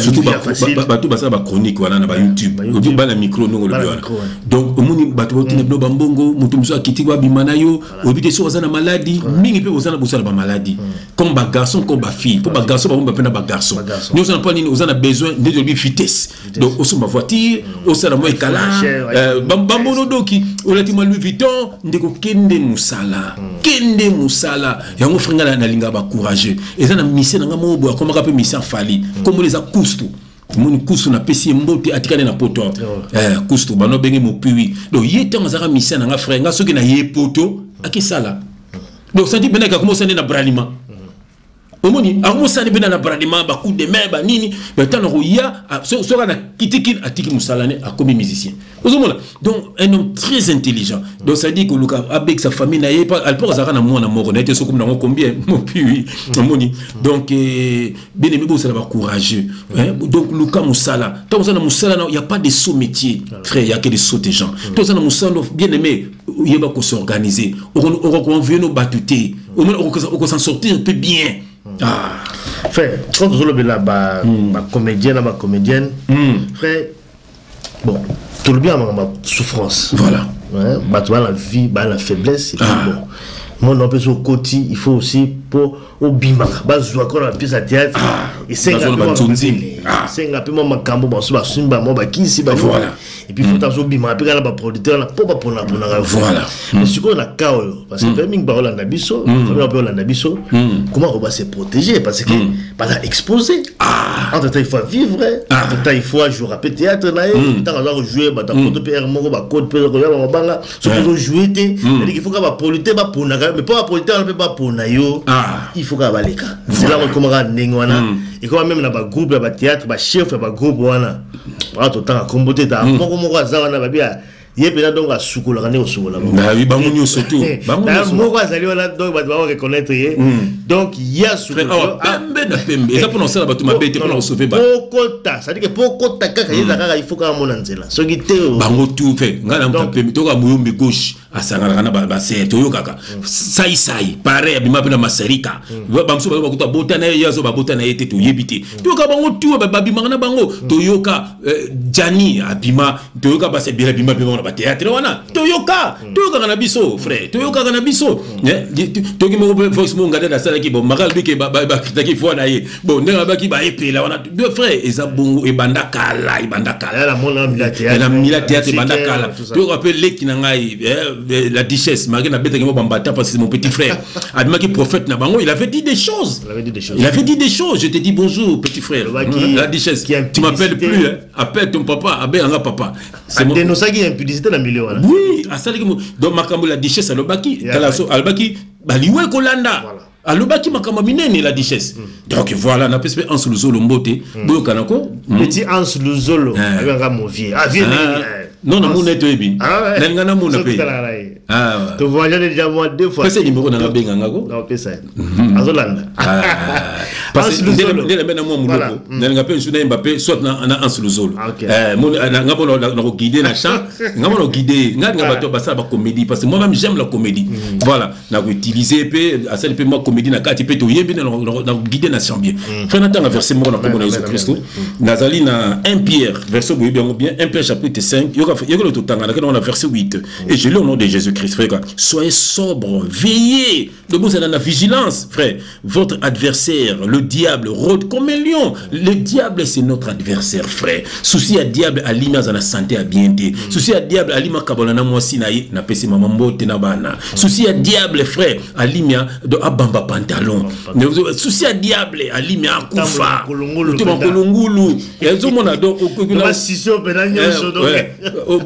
Bato basala bachronique wana na bayoutube, obi bana micro ndongo olobi wana. Donc omoni bato baotinda bino bambongo, moto mosusu akiti babima na yo, oyebi te soki aza na maladi. Mingi mpe boza na bosala bamaladi, comme bagarçon, comme bafille, mpo bagarçon babomba mpe na bagarçon nyonso. Na mpo nini? Oza na besoin nde olobi vitesse, donc osomba voiture, osala mwa ekala bambono, doki olati mwa Louis Vuitton. Ndeko, kende mosala, kende mosala yango. Frère, nga nalingaka bacourageux. Eza na mission na nga moko boye, akomaka mpe mission Fally, komona eza Kustu. Omoni Kustu, napesi ye mbote, atikani na poto. Kustu bano obenge mopiwi. Donc ye ntango azalaka mission na nga, frère, nga soki na ye poto akesala. Donc santi mpena akoma osali na bralima, omoni akomosali mpena na bralima, bacoup de main banini. Ntango koya soki na kitiki, atiki mosala ne, akomi musicien. Ozomona, donc un homme très intelligent. Donc ça dit koluka abekisa famille na ye. À l'époque azalaka na mwana moko na ye te, soki nango combien mopiwi. Omoni, donc bien aimé, bosala bacourageux. Donc luka mosala. Ntango oza na mosala, y a pas de sot métier, frère, y a que de sot gens. Ntango oza na mosala, bien aimé, oyeba kosorganiser, okoenvier no bato te, omoni okos'en sortir un peu bien. Ah. Frère, quand tozolobela bacomédien na bacomédienne, frère, bon, tolobi ya makambo ya souffrance. Bato baa na vie, baa na faiblesse, et puis bon, monde mpe so okoti, il faut aussi mpo obimaka, bazwaka na pièce ya théâtre, esenga mpe mwa makambo baso basumba mwa bakisi. Et puis faut azobimaka mpe kaka na baproducteur na mpo baponaponaka. Mais sikoyo na cas oyo, parce que mpe mingi baolanda biso, famille mpe olanda biso, comment oba se protéger? Parce que baza exposé. Entre temps il faut vivre, entre temps il faut jouer mpe théâtre na ye. Ntango aza kojouer, bato akoto mpe aire moko bakode mpe koya bamabanga. Soki ozojouer te, c'est-à-dire qu'il faut kaka baproducteur baponaka, mais mpo baproducteur wana mpe bapona yo, il faut kaka baleka nzela yango. Ekomaka ndenge wana, ekoma même na bagroupe ya bathéâtre, bachef ya bagroupe wana baka totanga kombo te, ta moko moko aza wana, babi ye mpena, donc asukolaka nde kosukola. Bango nyonso tu. Moko azali wana, donc bato bako reconnaître ye, donc ye asukola pembe na pembe. Eza mpona kosala bato mabe te, mpona kosauver bato. Pokota, c'est-à-dire que pokota kaka ye eza kaka, il faut kaka mona nzela, soki te. Bango tu fe ngai na moto pembe, toyoka Muyombe Gauche asanganaka na basere, toyokaka Saisai pareil, abima mpe na Masarika. Bamosusu bazo bakuta bota na ye, ye azo babota na ye te, toyebi te. Toyoka bango tu babimaka na bango, toyoka Jani abima, toyoka basi ebele abima mpe bango na batéâtre wana. Toyoka, toyokaka na biso, frère, toyokaka na biso. Toyoki moko mpe voice moko ngade nasalaki, bon, maka alobiki bakritaki foi na ye, bon, ndenge alobaki baepela wana. Frère, eza bongo, ebanda kala, ebanda kala na mila théâtre, ebanda kala. Toyoka mpe leki na ngai la Duchesse, malgré nabetaki mo bambata, parce que c'est mon petit frère, abimaki prophète na bango. Il avait dit des choses, il avait dit des choses, il avait dit des choses. Je te dis bonjour, petit frère la Duchesse, tu m'appelles plus, hein? Appelle ton papa, abenganga papa. Adénonçaki impudicité na milieu wana. Oui, asalaki. Donc makambo la Duchesse alobaki, alobaki baliwe kolanda, alobaki makambo minene la Duchesse. Donc voilà, napesi mpe Anse Luzolo mbote, boyokana ko. Petit Anse Luzolo abengaka mon vieux, ah vieux. Non, namona ete oyebi, nalinga namona mpe. Tovoyage déjà moi deux fois. Pesa numéro nanga, benganga ko. Pesa, azolanda. Parce que ndele mpe na mwa moloko, nalinga mpe nsu nayemba mpe soit na Anse Luzolo, nga mpo nakoguide na chant, nga mpo nakoguide. Nga linga bato basala bacomédie, parce que moi même j'aime la comédie. Voilà, nakoutiliser mpe asali mpe mwa comédie na kati mpe toyembi, nakoguide na chant bien. Frère, natanga verset moko na kombo na Yesu Kristo. Nazali na 1 Pierre, verset boyebi yango bien, 1 Pierre chapitre 5, yoka totanga nakende na verset 8 et je lis au nom de Jésus Christ. Frère, soyez sobre, veillez, donc vous êtes la vigilance, frère. Votre adversaire, le diable, rôde comme un lion. Le diable, c'est notre adversaire, frère. Souci ya diable, alima aza na santé ya bien te. Souci ya diable, alima kabola na mwasi na ye, na pesi mama mbote na bana. Souci ya diable, frère, alimia do abamba pantalon. Souci ya diable, alimia akufa. Kolongulu. Ezomona donc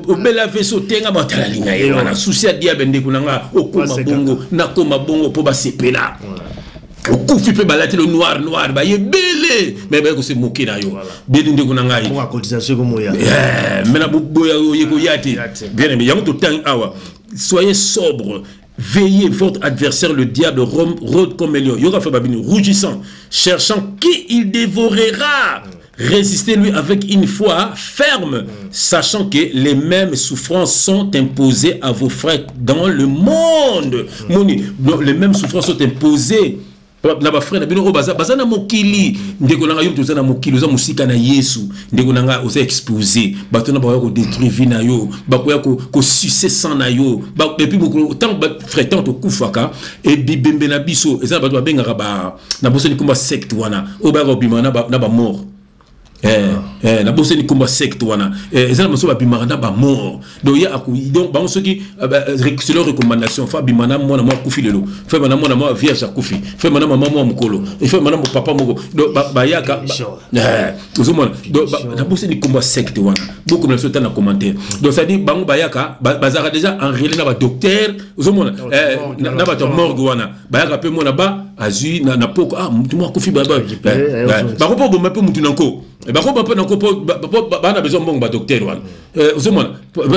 obela veso tenga batala linga ye wana. Souci ya diable, ndeko na nga, okoma bongo, nakoma bongo po basepela. Okufi mpe balati le noir noir, bayebele me baye kose moke na yo beli, ndeko na ngai, me na boya oye koya te. Bien aimé, yango totangi awa: soyez sobre. Veillez, votre adversaire le diable rôde comme un lion, yoka frère babini, rugissant, cherchant qui il dévorera. Résistez-lui avec une foi ferme, sachant que les mêmes souffrances sont imposées à vos frères dans le monde. Moni, les mêmes souffrances sont imposées na bafrère na bino oyo baza na mokili. Ndeko na ngai, yo moto oza na mokili, oza mosika na Yesu, ndeko na ngai, oza exposé. Bato na bakoya kodétruire vie na yo, bakoya kosucer sang na yo. Et puis mokolo ntango, frère, ntango tokufaka, ebibembe na biso eza na bato babengaka ba, na bosani komba secte wana oyo bayaka kobima na bamort. Nabosani nkombo ya secte wana. Eza na mosusu babimaka na bamort. Donc ye, donc bango soki selon recommandation, faut abima na mwana moko akufi lelo, faut abima na mwana moko vierge akufi, faut abima na mama moko mokolo, faut abima na papa moko. Donc bayaka, ozomona. Donc nabosani nkombo ya secte wana, bokomela biso ta na commentaire. Donc c'est-à-dire bango bayaka, bazalaka déjà en relais na badocteur, ozomona, na bato ya morgue wana. Bayaka mpe mona ba azwi na poko, ah, mutu moko akufi, bako mpo boma mpe mutu na nko, bakoba mpe nanko mpo bana besoin mbongo. Badocteur wana, ozomona,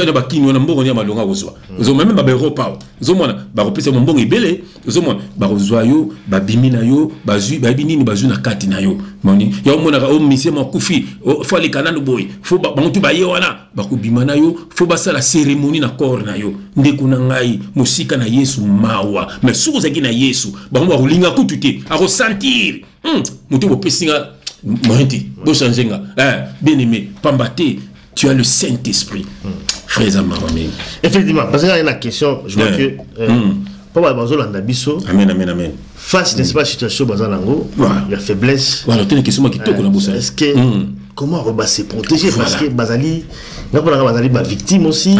na bakini wana mbongo nia malonga kozwa. Ozomona, même baEurope awa, ozomona, bakopesa mo mbongo ebele. Ozomona, bakozwa yo, babimi na yo, bazwi, bayebi nini bazwi na kati na yo. Moni ya omonaka o misie mo akufi, faut aleka nanu boye, faut bango tu baye wana bakobima na yo, faut basala cérémonie na corps na yo. Ndeko na ngai, mosika na Yesu, mawa. Mais soki ozalaki na Yesu, bango bakolinga kutu te, akosentir moto bopesi nga moyen te, bochange nga. Bien aimé, pamba te tu as le Saint-Esprit. Frère Zamara. Effectivement, parce qu'il y a une question, je vois que po bazolanda biso. Amen, amen, amen. Face, n'est-ce pas, situation baza nango ya faiblesse. Voilà, tene question ma kitoko na bosa. Est-ce que comment on va se protéger? Parce que bazali, nga mpona bazali bavictime aussi.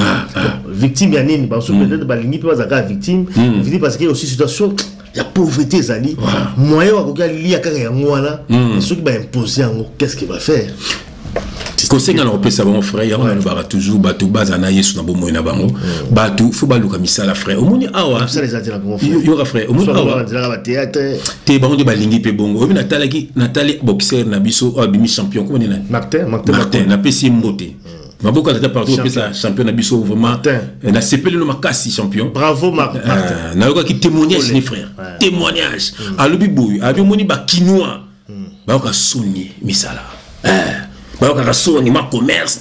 Victime ya nini? Baso peut-être balingi mpe bazalaka victime, victime parce que aussi situation ya pauvreté ezali, moyen wakoki alia kaka yango wana. Soki baimpose yango, qu'est-ce qu'il va faire? Kosenga na kopesa bango, frère, yango nalobaka toujours, bato baza na Yesu na bomoi na bango, bato faut baluka misala. Frère, omoni awa, yoka frère, omoni awa te, bango nde balingi mpe bongo. Oyebi, natalaki, natali boxer na biso oyo abimi champion, komoni nani? Martin. Martin, napesi ye mbote, maboko tata partout, opesa champion na biso. Vraiment nasepeli no makasi, champion. Bravo Martin. Nayokaki témoignage ni, frère, témoignage alobi boye, alobi omoni bakinois bayoka soni misala, bayokaka soni ma commerce.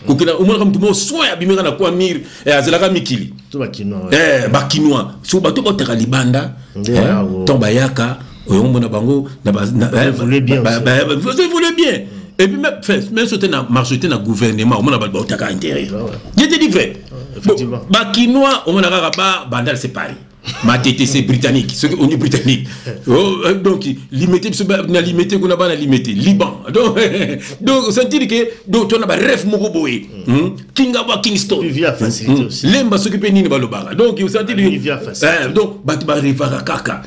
Kokenda omonaka motu moko soin abimaka na kwa mire, azelaka mikili. Bakinois so bato baotaka libanda, ntango bayaka oyo omona bango évolue bien. Bien. Et puis même soki na majorité na gouvernement, omona bato baotaka intérieur. Je te dis vrai, bakinois omona kaka ba Bandal c'est Paris, Matete c'est britannique, soki oni britannique. Oh, donc Limete, biso na Limete kuna, bana Limete Liban. Donc sentir que donc tona ba rêve moko boye, Kingabwa, Kingston, Lemba, soki mpe nini balobaka. Donc sentir, donc bato barêvaka kaka,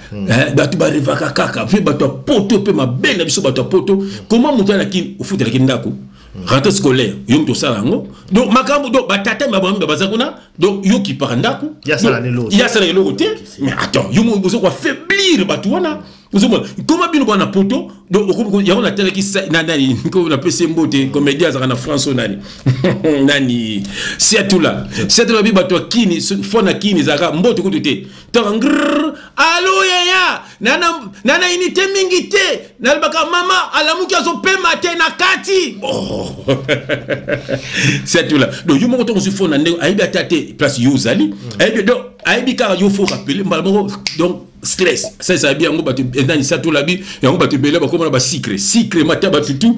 bato barêvaka kaka mpe bato ya poto mpe mabe na biso bato ya poto. Comment moto alaki ofutelaki ndako, rentrée scolaire, yo moto osala yango? Donc makambo, donc batata mabambi baza kuna, donc yo kipaka ndako, ya sala eloko te. Mais attends, yo ozo koaffaiblir bato wana. Ozomona koma bino bwana poto. Donc yango natalaki nani, napesi mbote, comédien azalaka na France oyo, nani nani, Siatula. Siatula bi bato ya Kini fo na Kini ezalaka mbote kutu te, taka ngrr, alo yaya, nana unité mingi te, nalobaka mama alamuki azopema te na kati. Siatula, donc yo moko ntongo ozwi fo na ndenge ayebi ata te place yo ozali, ayebi, donc ayebi kaka yo faut rappeler mbala moko. Donc stress ça esabi yango bato nani, satolabi yango bato ebele bakóma na basucre sucre mata bato tout.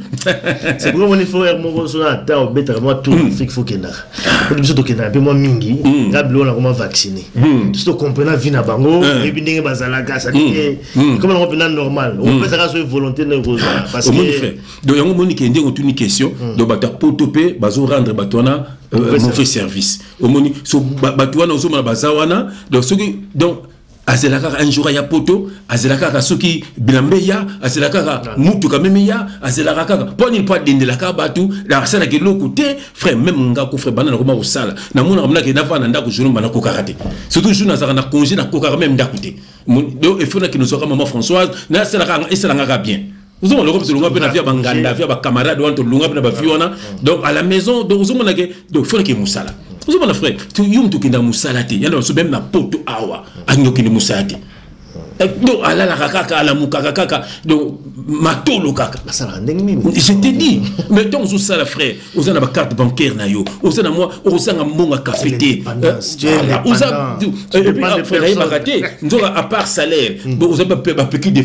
C'est pourquoi moni faut moko so ata obetaka mwa tour Afrique, faut kendaka po biso tokendaka mpe mwa mingi. Nga biloko na koma vacciner, biso tocomprena vie na bango, oyebi ndenge bazalaka, c'est-à-dire ekoma nango mpena normal, opesaka so volonté ndenge kozala parce que donc yango moni ke ndenge otuni question. Donc bato ya poto mpe bazorendre bato wana mauvais service. Omoni so bato wana ozomona baza wana, donc soki, donc azela kaka un jour aya poto, azela kaka soki bilamba eya, azela kaka mutuka meme ya, azelaka kaka mpo nini? Mpo adendelaka bato, asalaka eloko te. Frère, même nga ko, frère, banda nakoma kosala, namonaka monake navanda na ndako jour mba nakokaka te, surtout jour nazalaka na congé, nakokaka même ndako te. Donc il faut nakende ozwaka mama Françoise, nasalaka, esalangaka bien. Ozomona loko tolonga mpe na vie ya banganda, vie ya bacamarade wana, tolonga mpe na bavie wana. Donc à la maison, donc ozomona ke donc faut nake mosala. Ozomona, frère, yo moto okendaka mosala te, yanda baso même na poto awa, alingi okende mosala te. Donc alalaka kaka, alamukaka kaka, donc matolo kaka. Basalaka ndenge nini? Je te dis, mais ntango ozosala, frère, oza na bacarte bancaire na yo, oza na mwa, ozanga mbongo ya café te, nayebaka te nzoka à part salaire, oza bapeki de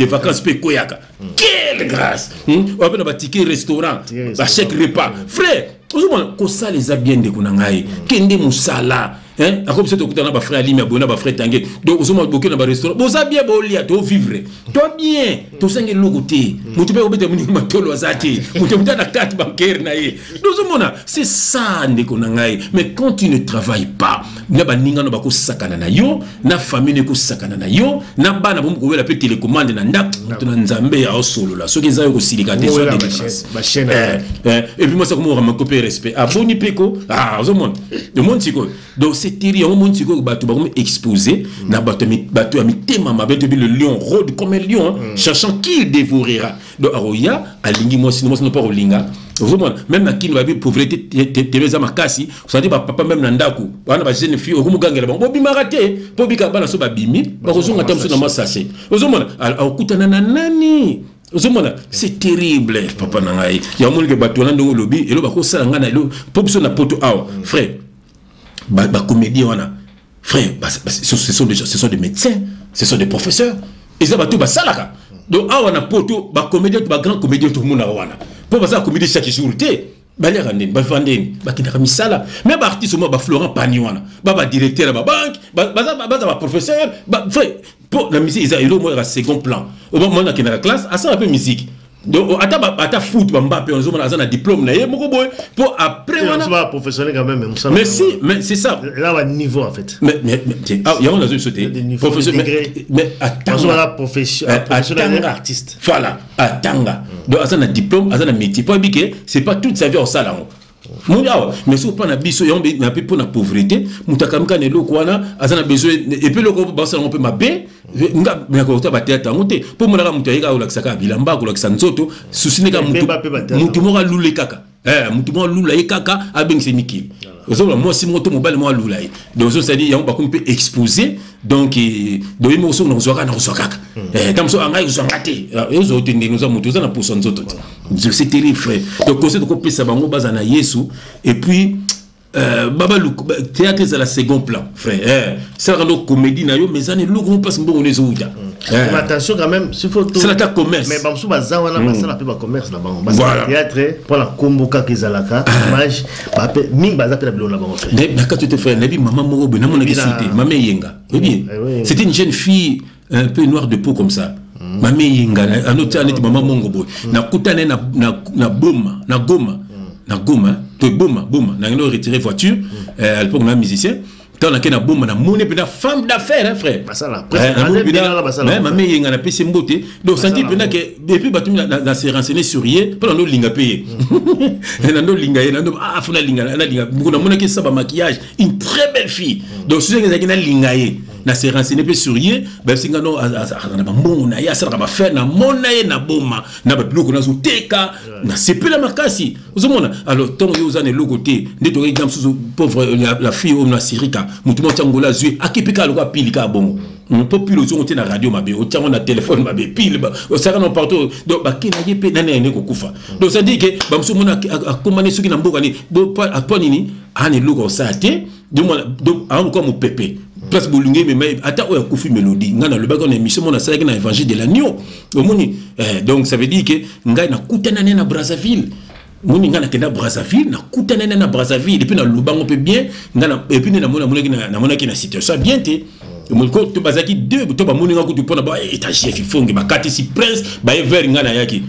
vacances mpe ekoyaka. Quelle grâce! Oya mpe na baticket restaurant, bachèque repas. Frère, ozomona, kosala eza bien. Ndeko na ngai, kende mosala. Ako biso tokutana na bafrère Alimi ya boye, na bafrère Tange. Donc ozomona, boke na barestaurant, boza bien, bolia, tovivre to bien, tosangi eloko te. Moto mpe kobeta moningi matolo aza te, moto moto na carte bancaire na ye. Ozomona, c'est ça, ndeko na ngai. Mais quand tu ne travailles pas, na baningano bakosakana na yo, na famille ekosakana na yo, na bana bomo kowela mpe télécommande na ndako. Moto na Nzambe aosolola, soki eza yo kosilika te. Et puis mwasi akomokama mpe respect aboni mpe ko ozomona, omoni sikoyo. Donc c'est terrible. Yango moni sikoyo bato bakomi exposé na bato ya mitema mabe. Tobi le lion rôde comme un lion, cherchant qui il dévorera. Donc akoya, alingi mwasi, mwasi no mpo akolinga. Ozomona, même na kini babi pauvreté tebe eza makasi. Osandi bapapa même na ndako wana, bajeune fille okomogangela bango, bobimaka te mpo bika bana so babimi, bakozonga ta mosusu na mwa sachet. Ozomona, akokutana na nani? Ozomona, c'est terrible, papa na ngai. Yango monike bato wana, ndenge olobi, elo bakosala ngai na elo mpo biso na poto awa, frère, bacomédien wana, frère, ce sont des médecins, ce sont des professeurs, eza bato basalaka. Donc awa na poto, bacomédien, bagrand comédien tomonaka wana, mpo basala comédie chaque jour te, baliaka ndeni, bafa ndeni, bakendaka misala. Mais baartiste moko, baflorent Pani wana, ba badirecteur ya babanke, baza baprofesseur. Frère, mpo na musique eza eloko moko yaka second plan. Omona, akendaka classe, asala mpe musique. Donc ata foot, bambape, ozomona aza na diplôme na ye moko boye mpo après wana professionnel quand même. Mais si, mais c'est ça. Là ba niveau en fait. Mais ah, yango nazo biso te professeur, mais atanga professionnel artiste. Voilà, atanga, donc aza na diplôme, aza na métier, po ayebi ke c'est pas toute sa vie osala yango. Moni awa, mais soki mpo na biso yango na mpe mpo na pauvreté, moto akamika na eloko wana, aza na besoin et puis eloko basala yango mpe mabe. Nga nakota bathéâtre yango te, mpo monaka moto ayeka kolakisa kaka bilamba, kolakisa nzoto, susi nde kaka motu moko alule kaka, motu moko alula ye kaka, abengisa mikili. Ozomona mwasi moko to mobali moko alula ye. Donc ozosali yango, bakomi mpe exposé. Donc ye moko soki nakozwa kaka, nakozwa kaka ta mosu angai kozwanga te, ozwa te ndenge oza moto oza na poso nzoto te. C'est terrible, frère. Donc conseil tokopesa bango, baza na Yesu et puis babaluka théâtre ezala second plan, frère. Salaka ndo comédie na yo, mais eza na eloko mo mpasi, mbongo no ezowuta. Mais attention quand même, s'il faut tout salaka commerce. Mais bamosusu baza wana, basala mpe bacommerce na bango, basala théâtre mpona kombo kaka ezalaka image. Bape mingi baza mpe na biloko na bango. Na kati te, frère, nayebi mama moko boye, namonaki su te, mama Eyenga, oyebi, c'était une jeune fille un peu noire de peau comme ça. Mama Eyenga anotia neti mama mongo boye. Nakutana ye na Boma, na Goma, na Goma to Boma, Boma, nakende retirer voiture. À l'époque na musicien, ntango nake na Boma, namoni mpenza femme d'affaires, hein, frère, mama Eyenga, napesi mbote. Donc santi mpenza ke et puis bato na se renseigner sur ye mpo nando olinga mpe ye, nando olinga ye, nando ah fo nalinga, nalinga. Namonaki esa bamaquillage, une très belle fille. Donc soki ezalaki nalinga ye, na se renseigner mpe sur ye, bayebisi nga no azalaka na bambongo na ye, asalaka bafere. Namona ye na Boma na babiloko nazoteka, nasepela makasi. Ozomona, alors ntongo yo oza na eloko te, nde tokoki exemple mosusu, pauvre la fille oyo na sirika, motu moko tiangola azwi, akepi kaka lokola pili kaka bongo, mpo pile ozongo te na radio mabe, otiango na telefone mabe, pile osaka na partout. Donc bakelaki mpe nani ayende kokufa. Donc ça dit ke bamosusu omona akomani soki na mboka nini, po nini ana eloko osala te. Donc amokoa mopepe place bolingi emema ata oyo akufi mélodie. Ngai nalobaki na émission mo nasalaki na Évangile de l'Agneau, omoni. Donc ça veut dire ke ngai nakutana ne na Brazzaville. Moni ngai nakenda Brazzaville, nakutana ne na Brazzaville et puis nalobango mpe bien ngai. Et puis nde namoni, namonaki na situation bien te. To bazalaki deux to bamoni nga kutu mpona ba eta chef ifonge, bakatisi prince, baye vers ngai, nayaki,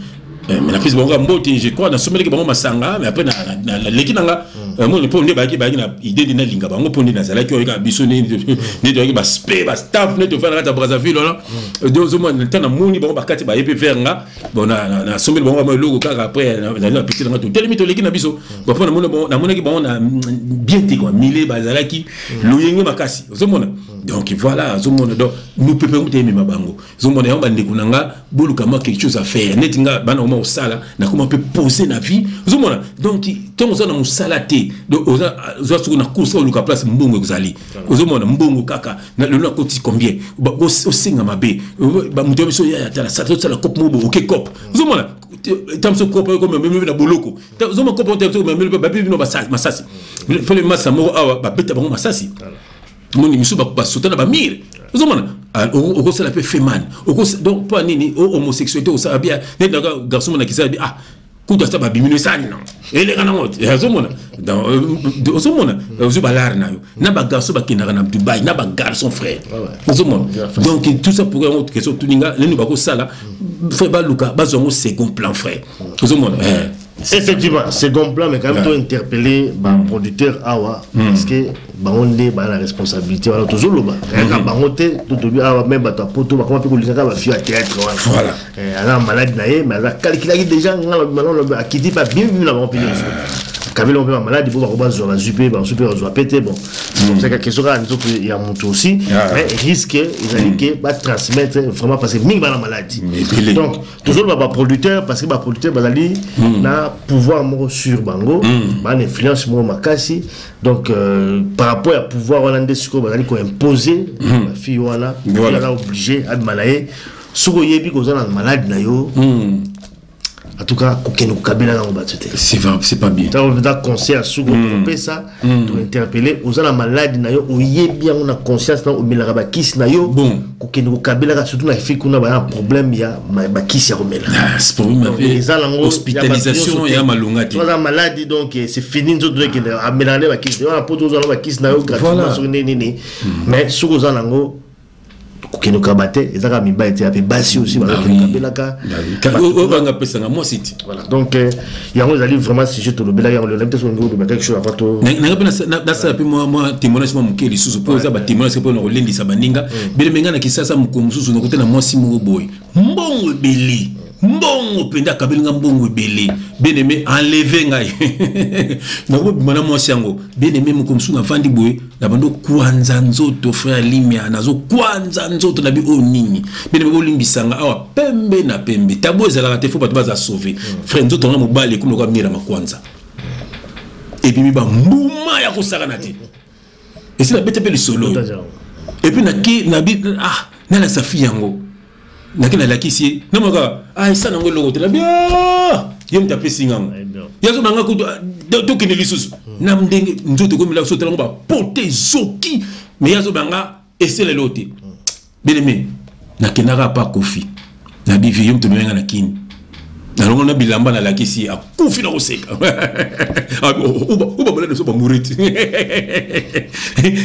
mais napesi bango mbote, je crois nasomelaki bango masanga. Mais après naleki na nga, moni mpo nde bayaki na idée nde nalinga bango, mpo nde nazalaki oyo kaka biso nde toyaki baspe bastaff nde tofanda kati ya Brazzaville wana. Donc ozomona, ntan namoni bango bakati, baye mpe vers nga, bon, nasombeli bango bamo eloko kaka. Après nali na peti nanga, totelemi, toleki na biso. Bon, mpo namonaki bango na bien te quoi, mile bazalaki loyenge makasi, ozomona. Donc voilà, ozomona, donc mopepe yango te emema bango. Ozomona yango, bandeko na nga, boluka mwa quelque chose à faire. Neti nga, bana koma kosala, nakoma mpe pose na vie. Ozomona, donc ntango oza na mosala te, donc oza soki na course, oluka place mbongo ezali. Ozomona, mbongo kaka lelo nakoti combien, osenga mabe bamoto ya biso ya tala tosala cope moko, oke cope. Ozomona, ntango so cope okomememi na boloko. Ozomona, cope babebi bino masasi, fele masa moko awa babeta bango masasi, moni misu basota na bamire. Ozomona, okosala mpe feman. Donc mpo nini homosexualité osala bia neti naka garçon monakisa bi, ah, kutu asa babimino esali nango eleka nango te. Ozomona, ozomona, ozwi balare na yo na bagarçon bakendaka na Dubai na bagarçon, frère. Ozomona, donc tout ça pour yango question tuninga nini bakosala, frère, baluka bazwa yango second plan, frère. Ozomona. Effectivement, second plan, mais quand même, ouais. Interpeller bah, producteur awa, parce que bah, on est bah, la responsabilité. Voilà, toujours le bas. Bango te, tout au awa, même bato poto, bah, comment peut kolinga ba fille à théâtre. Voilà. Aza malade na ye, mais aza calculaki déjà, ngala akiti pas bien bien na bango pe. Kabila mpe bamaladi mpo bako bazwa, bazwi mpe, bazwi mpe, bazwa pe te. Bon, c'est comme ça que question kaka nzoto ya moto aussi, mais risque ezali ke batransmettre vraiment, parce que mingi bana maladie. Donc tozoloba baproducteur, parce que baproducteur bazali na pouvoir moko sur bango, bana influence moko makasi. Donc par rapport ya pouvoir wana nde sikoyo bazali koimpose bafille wana, aza obligé abima na ye. Soki oyebi koza na maladi na yo, en tout cas kokende kokabela nango bato te. C'est pas bien. Ntango mpenza conseil ya suki tokopesa, tointerpele: oza na maladi na yo, oyebi yango na conscience na, omelaka bakisi na yo, kokende kokabelaka, surtout na fille kuna baya na problème ya bakisi ya komela. Eza nango hospitalisation ya malonga te. Aza maladi, donc c'est fini, nzoto ekende, amelaka nde bakisi wana po tozwa na bakisi na yo gratuitement soki nde nini. Mais soki oza nango, kokende kokaba te. Eza kaka mibali te, ape basi aussi bazokende kokabelaka. Banga apesanga mwasi te. Voilà, donc yango ezali vraiment sujet tolobelaki yango lelo. Te soki oloba quelque chose avant to Nanga mpe nasala mpe mwa témoignage mwa moke lisusu, mpo eza batémoignage mpo na kolendisa baninga beleme. Ngai na Kisasa, mokolo mosusu nakote na mwasi moko boye, mbongo ebele, mbongo mpenza, akabelinga mbongo ebele. Bien aimé, enleve ngai, nakobima na mwasi yango. Bien aimé, moko mosusu nafandi boye, na bando kwanza nzoto, frère Limia, nazokwanza nzoto na bi oyo nini. Bien aimé, bolimbisanga awa, pembe na pembe tabo ezalaka te, fo bato baza sauve. Frère, nzoto nga mobali ekomi lokola mirama kwanza, ebimi bambuma ya kosakana te. Esi nabeta mpe lisolo. Et puis naki nabi, ah, nalakisa fille yango, naki nalakisi ye, namoka, ah, esa nango eloko te. Nabi, ah, ye moto apesi ngango, ye azobanga kutu tokende lisusu na ndenge nzoto ekomela so, talango bapote ezoki, mais ye azobanga esala eloko te. Bien aimé, nakendaka apa Kofi, nabi: "Vieux, ye moto omemenga na Kini." Nalongo na bilamba, nalakisi ye, akufi na koseka. Oba malade so bamureti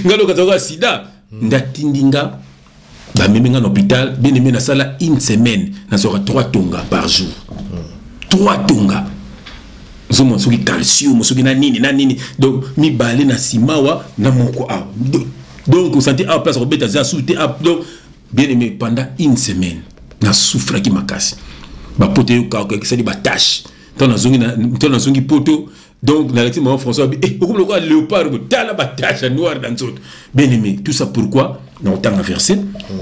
nga lokazaka sida, ndatindi nga, bamemi nga na hôpital. Bien aimé, nasala une semaine, nazwaka trois tonga par jour, trois tonga. Ozomona, soki calcium, soki na nini na nini, donc mibale na nsima awa na moko awa. Donc osanti awa place akobeta eza su te. Donc bien aimé, pendant une semaine nasouffraki makasi, bapoto eyokaka, esali batache. Ntango nazongi poto, donc nalakisi mama François, abi: "Eh, okomi lokola léopard, tala batache ya noir na nzoto." Bien aimé, tout ça pourquoi? Na kotanga verset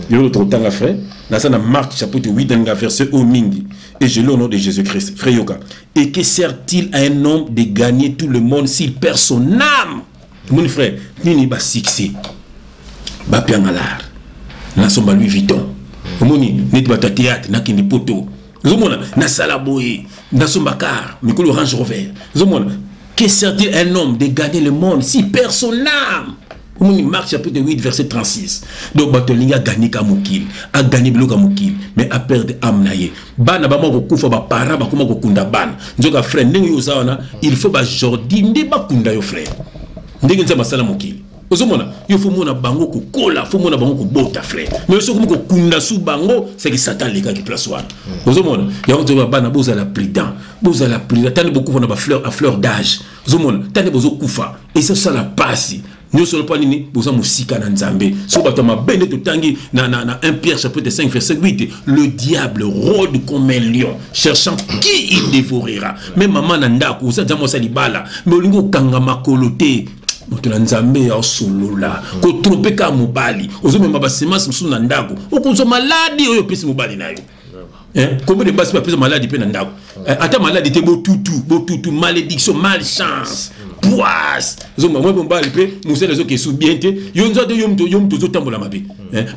lelo, tokotanga, frère, naza na Marc chapitre 8, nalinga verset oyo mingi, et je lis au nom de Jésus-Christ. Frère, yoka: "Et que sert-il à un homme de gagner tout le monde s'il perd son âme?" Moni frère, nini basuccès bapianga lar, nasomba Louis Vuitton, omoni neti bato ya théâtre, nakende poto, ozomona, nasala boye, nasomba car mikolo Range Rover. Ozomona, "Que sert-il un homme de gagner le monde s'il perd son âme?" Omoni, Marc chapitre 8 verset 36. Donc bato alingi aganye ka mokili, aganye biloko ya mokili, mais aperdre âme na ye. Bana bama kokufa, baparent bakoma kokunda bana. Nzoka frère, ndenge oyo oza wana, il faut bajordi nde bakunda yo. Frère, ndenge Nzambe asala mokili, ozomona, yo fo mona bango kokola, fo mona bango kobota, frère. Mais soki okomi kokunda su bango, c'est que Satan alekaki place wana. Ozomona yango, toba bana, bozala prudent, bozala prudent. Tani bokufa na bafleur à fleur d'âge, ozomona, tani bozokufa, ezosala pasi nyonso. Mpo nini? Boza mosika na Nzambe. So bato ya mabe nde totangi na 1 Pierre chapitre 5 verset 8: "Le diable rôde comme un lion cherchant qui il dévorera." Mais mama na ndako, oza nzambe, osa libala, mais olingi okanga makolo te. Moto na Nzambe ya osolola, kotrompe kaka mobali, ozomema basemence mosusu na ndako, okozwa maladi oyo opesi mobali na yo. Combien de basi bapesa maladi mpe na ndako? Ata maladi te, botutu, botutu, malédiction, malchance, poise. Ozomona mwa mobali mpe mosala ezokesu bien te. Yo nzoto, yo moto, yo moto ozotambola mabe.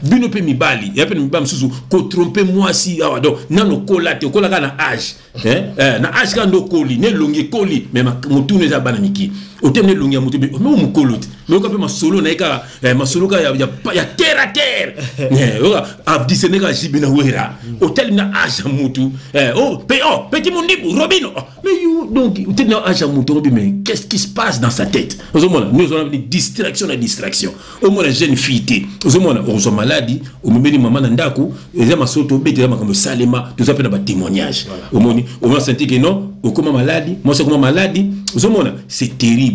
Bino mpe mibali ya mpe mibali mosusu kotrompe mwasi awa. Donc nano okola te, okola kaka na age. Na age kaka nde okoli, na elongi ekoli, mais motuna eza bana miki. Otemi na elongi ya moto me mokolo te, me oyoka mpe masolo na ye kaka, masolo kaka ya terre à terre. Oyoka adisene kaka jibe na wera. Otali na age ya motu, oh, pe, oh, petit mondibu robino. Oh, mais yo donc otali na age ya motu obi, mais qu'est-ce qui se passe dans sa tête? Ozomona ni ozomona ni distraction na distraction. Omona jeune fille te, ozomona okozwa maladi, omemeli mama na ndako. Eza masolo tobetela, makambo esalema, toza mpe na batémoignage. Omoni, omona senti ke non, okoma maladi, mwasi okoma maladi. Ozomona, c'est terrible.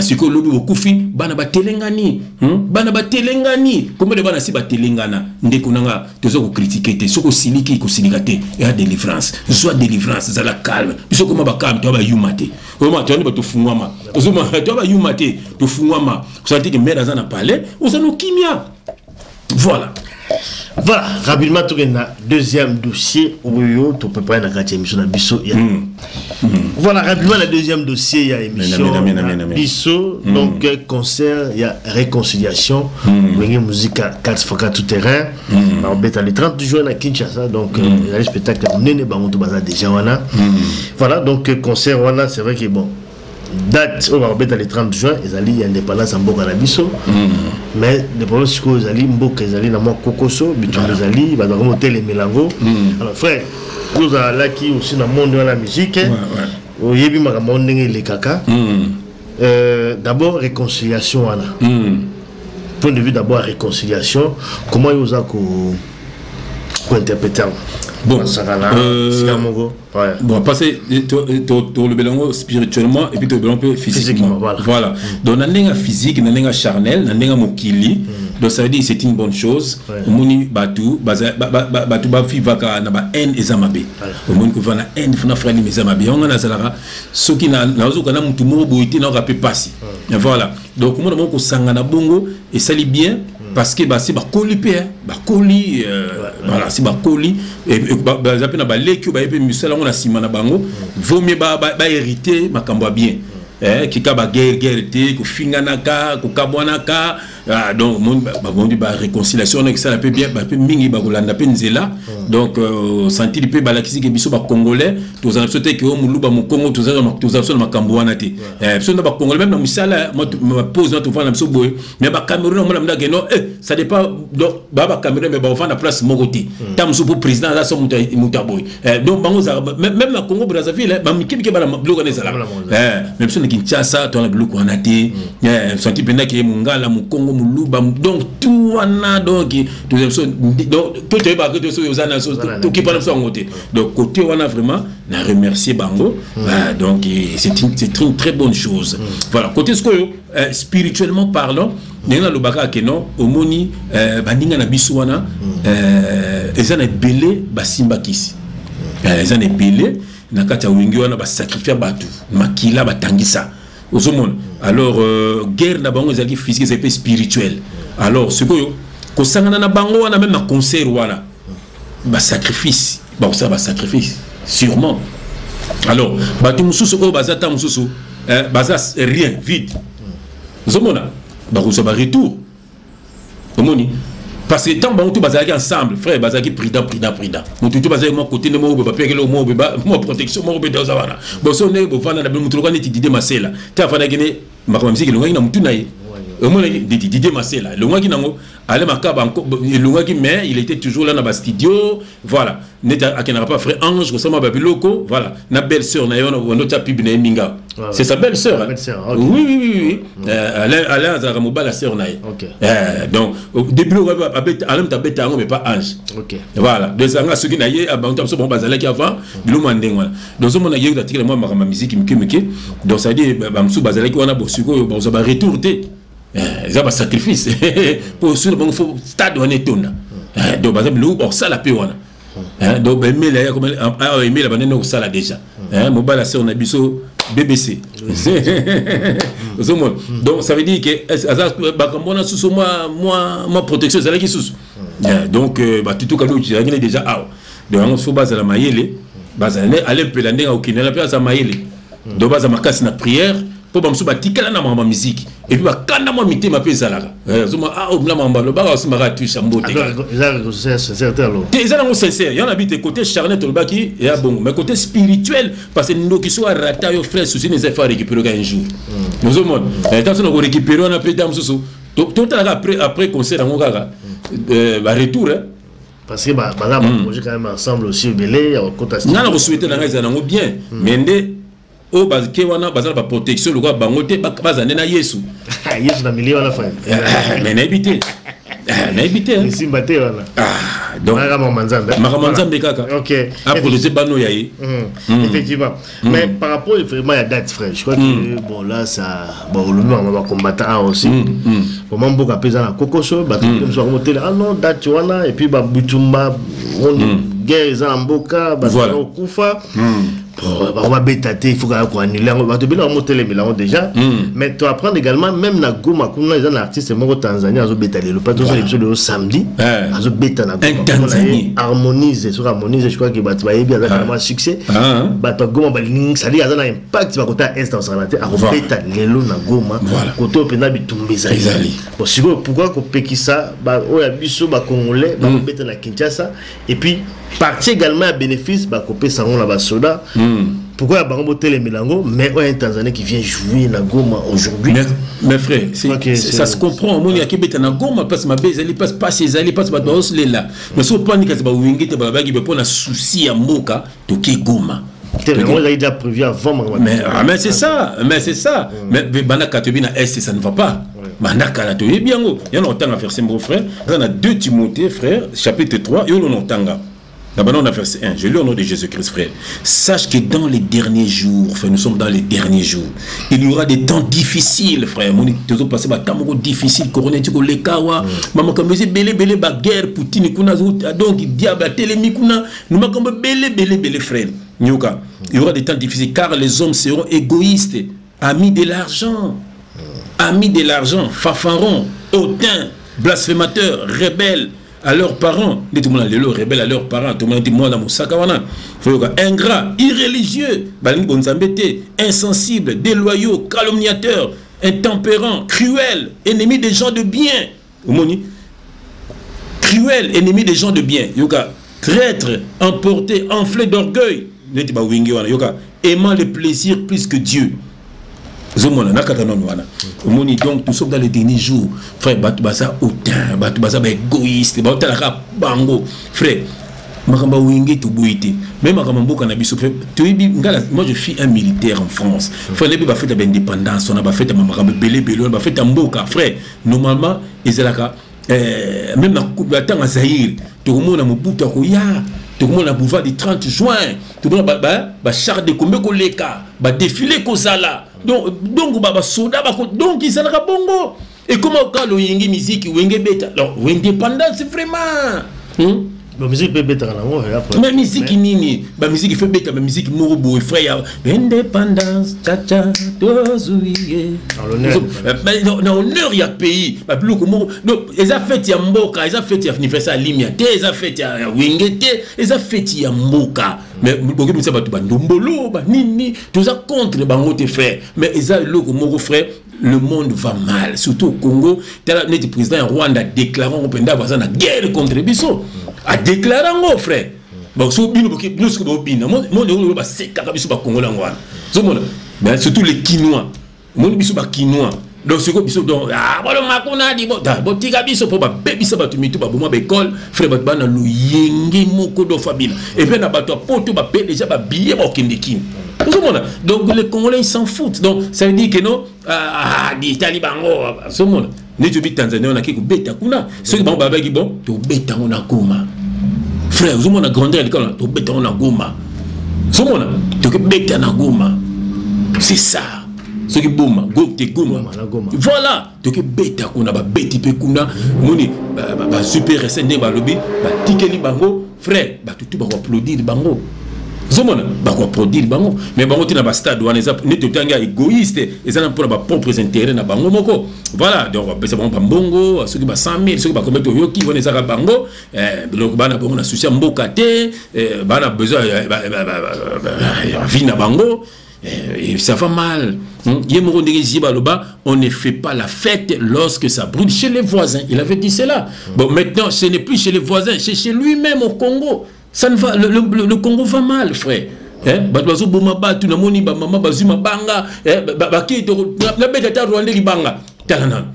Sikoyo olobi bokufi, bana batelengani, Bana batelengani. Combien de bana si batelengana? Ndeko nanga, toza kocritiquer te. Soki osiliki, kosilika te, eya délivrance. Zwa délivrance, zala calme. Biso koma bacalme, toya bayuma te. Omona toyani bato tofungwama. Ozomona, toya bayuma te, tofungwama. Osala te ke mare aza na palais, oza no kimia. Voilà. Voilà, rapidement tokende na deuxième dossier oyo topréparé na kati ya émission na biso ya. Voilà, rapidement na deuxième dossier ya émission Amen, amen, na amen, amen. biso. Donc concert ya réconciliation, Wenge Musica 4x4 tout terrain babeta le 30 juin na Kinshasa. Donc ezali spectacle ya monene, bango to baza déjà wana. Voilà, donc concert wana, c'est vrai que bon, date oyo bakobeta le 30 juin ezali ya indépendance ya mboka na biso. Mais le problème sikoyo ezali mboka ezali na mwa kokoso, bitumba ezali, bato bakoma kotelemela yango. Alors frère, ozalaki aussi na monde wana ya musique, oyebi makambo yango ndenge elekaka. D'abord réconciliation wana, point de vue d'abord réconciliation, comment yo oza ko kointerpréter yango? Bon, Basaka na sika moko. Bon, parce que tolobela yango spirituellement et puis tolobela yango mpe physiquement. Physiquement, voilà. Voilà, donc na ndenge ya physique, na ndenge ya charnel, na ndenge ya mokili, donc ça veut dire c'est une bonne chose. Omoni bato bato bavivaka na bahaine, eza mabe. Omoni, kova na haine funa frère eza mabe. Yango nga nazalaka soki nazoka na mutu moko boye te, nayoka mpe pasi. Voilà, donc omona moko kosangana bongo esali bien, parce que basi bakoli mpe, hein, bakoli, voilà, si bakoli baza mpe na baleki oyo baye mpe misala yango na nsima na bango, vaut mieux bahériter makambo ya bien. Kika baguerre guerre te, kofinganaka, kokabwanaka. Ah, donc babondi baréconciliation wana ekesala mpe bien, bape mingi bakolanda mpe nzela. Donc sentili mpe balakisi ke biso bacongolais tozala biso te ke o moluba, mokongo, tozala biso na makambo wana te. Biso na bacongolais, même na mosala pose na tovanda na biso boye, mais bacameroun omona mndake non, ça dépend. Donc baa bacameroun, mais bakovanda place moko te. Ta mosusu mpo président aza so moto ya boye. Donc bango ozalaka même na Congo Brazzaville, bamikemike bana biloko wana ezalaka, mais biso na Kinshasa towana biloko wana te. Senti mpenza ke mongala, mokongo, moluba, donc tout wana, donc toza biso, donc to toyebaka te soki oza na tokipa na biso yango te. Donc côté wana vraiment na remercier bango. Donc c'est une très bonne chose. Voilà, côté sikoyo spirituellement parlant, ndenge nalobaka ke non, omoni, baninga na biso wana, eza na ebele basimbakisi, eza na ebele na kati ya Wenge wana basacrifia bato, makila batangisa. Ozomona, alors guerre na bango ezalaki physique, ezali mpe spirituel. Alors sikoyo kosangana na bango wana, même na concert wana, basacrifice bakosala, basacrifice sûrement. Alors bato mosusu oyo baza ta mosusu, baza rien, vide. Ozomona bakozwa baretour. Omoni, parce que ntango bango to bazalaki ensemble, frère, bazalaki prudent, prudent, prudent. Motu to bazalaki mwa côté nde moko boye, bapekele moko boye, mwa protection moko boye. Toza wana boso ndenge bovanda na bino, motu lokola neti Didie Masela te, afandaki ne makambo ya misiki elongaki na motu na ye. Omonaki neti Didie Masela elongaki nango ale makaba elongaki, mais il était toujours là na bastudio. Voilà, neti akendaka pa frère Ange kosama babiloko. Voilà, na belle sœur na ye wana, wando tia pibe na ye minga. C'est sa belle sœur, hein? Belle-sœur, ok. Oui. Alain azalaka mobali ya sœur na ye. Donc depuis oyo Alain moto abeta yango, mais pas Ange. Voilà, donc ezalanga soki na ye bango biso bango bazalaki avant biloko ya ndenge wana. Donc ozomona ye atikela mwa makambo ya misiki mike mike. Donc ça veut dire bamosusu bazalaki wana bo sikoyo bakozwa baretour te. Eza basacrifice po sur bango, faut stade wana etonda. Donc baza biloko bakosala mpe wana. Donc baemela ya awa, emela bandenge kosala déjà. Mobali ya sœur na biso. BBC. Ozomona, donc ça veut dire que aza bakambo wana susu mwa protection ezalaki susu. Donc batutu kali ezalaki ne déjà awa. Donc yango faut bazala mayele, bazala ne ale mpela ndenge akokendela mpe aza mayele. Donc baza makasi na prière mpo bamosusu batikala na makambo ya miziki et puis bakanda mwa mitema mpe ezalaka. Ozomona, ah, omela makambo alobaka, osimbaka tusha mbote. Eza sincère te alors? Te, eza nango sincère. Yango na bi te, côté charnel tolobaki eya bongo, mais côté spirituel, parce que ndoki so arata yo, frère, souci eza fa récupérer ka un jour. Ozomona, ta so na korécupérer wana mpe ta mosusu totalaka après concert yango kaka baretour. Parce que baza baprojet quand même ensemble aussi ebele ya kokota. Nga na kosouhaite na ngai eza nango bien, mais nde oyo bake wana baza na baprotection lokola bango te, baza nde na Yesu. Yesu na milieu wana, frère? Mais nayebi te, nayebi te. Esimba te wana. Donc makambo Nzambe. Makambo Nzambe kaka. Aprotéger bano ya ye. Effectivement, mais par rapport vraiment à date, frère, je crois que bon, là, ça, bon, olobi makambo bacombattant aussi, vraiment mboka mpe eza na kokoso, bato mosusu bakomotela, ah non, date wana, et puis babitumba, guerre eza na mboka, bato bakokufa, bango babeta te, il faut kaka koannuler yango. Bato ebele bamotelemela yango déjà. Mais to apprendre également, même na Goma kuna, eza na artiste moko Tanzanie azobeta lelo, pa tozala biso lelo samedi, azobeta na Goma, Harmonise. Soki Harmonise, je crois que bato bayebi, aza vraiment succès. Bato ya Goma balingi, c'est-à-dire aza na impact, bakota ya est osala te. Akobeta lelo na Goma, kote oyo mpenza bitumba ezali. Bon, sikoyo pourquoi kopekisa oyo ya biso bacongolais bakobeta na Kinshasa, et puis partie également ya bénéfice bakopesa yango na basoda? Pourquoi ya bango botelemela yango, mais oyo un Tanzanien qui vient jouer na Goma aujourd'hui? Mais frère, ça se comprend. Omoni, akebeta na Goma, place mabe ezali, place pasi ezali, place bato baosolela. Mais so opani kasi bawingi te, balobaki be mpo na souci ya mboka, toke Goma. Déjà prévu avant. Mais, ah, mais c'est ça, mais c'est ça. Mais banda katobi na est, ça ne va pas. Banda kala toyebi yango. Yana otanga verset moko, frère. Eza na 2 Timothée, frère, chapitre 3, yo lona otanga. D'abord, on a verset 1. Je lis au nom de Jésus-Christ, frère. Sache que dans les derniers jours, frère, nous sommes dans les derniers jours. Il y aura des temps difficiles, frère. Mon toujours passé ba temps difficile, corona tiko lekawa, mama kameze bele bele ba guerre Poutine kuna, donc diable telemi kuna, nous makambo bele bele bele, frère. Nyoka. Il y aura des temps difficiles car les hommes seront égoïstes, amis de l'argent. Amis de l'argent, fanfarons, hautains, blasphémateurs, rebelles à leurs parents. Nde tout le lelo rebelle à leurs parents, tout le monde dit mwana mosaka wana foyoka, ingrat, irréligieux, balingi bonzambe te, insensible, déloyaux, calomniateur, intempérant, cruel, ennemi des gens de bien. Omoni, cruel, ennemi des gens de bien, yoka, traître, emporté, enflé d'orgueil, neti bawingi wana, yoka, aimant le plaisir plus que Dieu. Ozomona, nakata nano wana. Omoni, donc nous sommes dans les derniers jours, frère. Bato baza hautain, bato baza baégoïste, baotalaka bango. Frère, makambo wenge toboyi te, mais makambo mboka na biso toyebi. Ngala, moi je suis un militaire en France, frère. Nayebi bafête ya baindépendance wana, bafête ya makambo ebele ebele wana, bafête ya mboka, frère. Normalement ezalaka même na ntango ya Zaïre, tokomona Mobutu akoya, tokomona boulevard du 30 juin, tokomona bachar de combat koleka, badéfilé kozala, donc basoda, donc ezalaka bongo. Ekoma oka loyenge miziki wenge beta, donc indépendance vraiment, Bon, musique mpe ebetaka nango. Mais musique nini? Bamusike faut beta bamusike moko boye, frère, ya indépendance, chacha tozwi ye na honneur ya pays, babiloko moko. Donc eza fête ya mboka, eza fête ya anniversaire ya Limia te, eza fête ya wenge te, eza fête ya mboka. Mais bokebimisa bato bandombolo banini, toza contre bango te, frère, mais eza eloko moko, frère. Le monde va mal, surtout au Congo. Tala neti président ya Rwanda déclarant ngo mpenza baza na guerre contre biso, adéclare yango, frère. Bon, so bino bino soki bobina monde oyo basekaka biso bakongola yango wana, ozomona, mais surtout les Kinois. Omoni biso bakinois, donc sikoyo biso, donc, ah, bolonga kuna di botika biso mpo babebisa bato mitu, baboma baekole, frère. Bato bana loyenge moko do fabina, et puis na bato ya poto bape déjà babillet bakokende Kini, ozomona. Donc les Congolais, ils s'en foutent. Donc ça veut dire que non, ah, etali bango. Ozomona neti obi Tanzanie wana ake kobeta kuna, soki bango babaki, bon, tobeta yango na Goma, frère. Ozomona grandeur ya likolo, tobeta yango na Goma. Ozomona, tokobeta na Goma, c'est ça. Soki boma go te Goma, voilà, tokobeta kuna, babeti mpe kuna. Omoni bazwi mpe rese ndenge balobi, batikeli bango, frère, bato tu bakoapplaudir bango. Ozomona bakoapprodir bango, mais bango te na bastade wana eza neti otangi ya égoïste, eza na mpona bapropres intérêt na bango moko. Voilà, donc bapesa bango bambongo, soki ba 100 000, soki bakombe, toyoki wana ezaka bango biloko bana bango na souci ya mboka te, bana besoin ya vie na bango. Et ça va mal. Ye moko ndenge JB aloba, on ne fait pas la fête lorsque ça brûle chez les voisins. Il avait dit cela. Bon, maintenant ce n'est plus chez les voisins, c'est chez lui-même au Congo. Ça ne va, le Congo va mal, frère. Hein? Bato bazoboma bato, namoni bamama bazwi mabanga, bakei nabeta ata Rwanda libanga, tala nano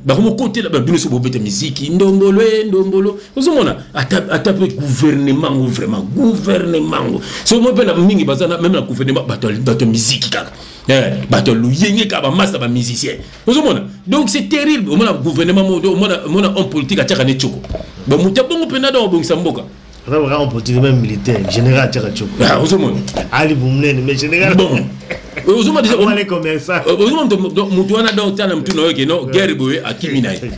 bakomokotela bino so bobeta miziki ndombolo e ndombolo. Ozomona ata mpe gouvernement ngo, vraiment gouvernement ngo so mo mpe na mingi baza même na gouvernement, bato ya miziki kaka, bato ya luyenge kaka, bamasa bamusicien. Ozomona, donc c'est terrible. Omona gouvernement mo, omona homme politique atiaka ne tioko, bon, moto ya bongo mpena donc obongisa mboka. Aza vraiment politique, même militaire, général atiaka tioko. Ah, ozomona. Ali bumunene, mais général. Bon, ozomona déjà. Ale commerçant. Ozomona motu wana, donc tala motu na oyo ke no guerre boye akimi na ye.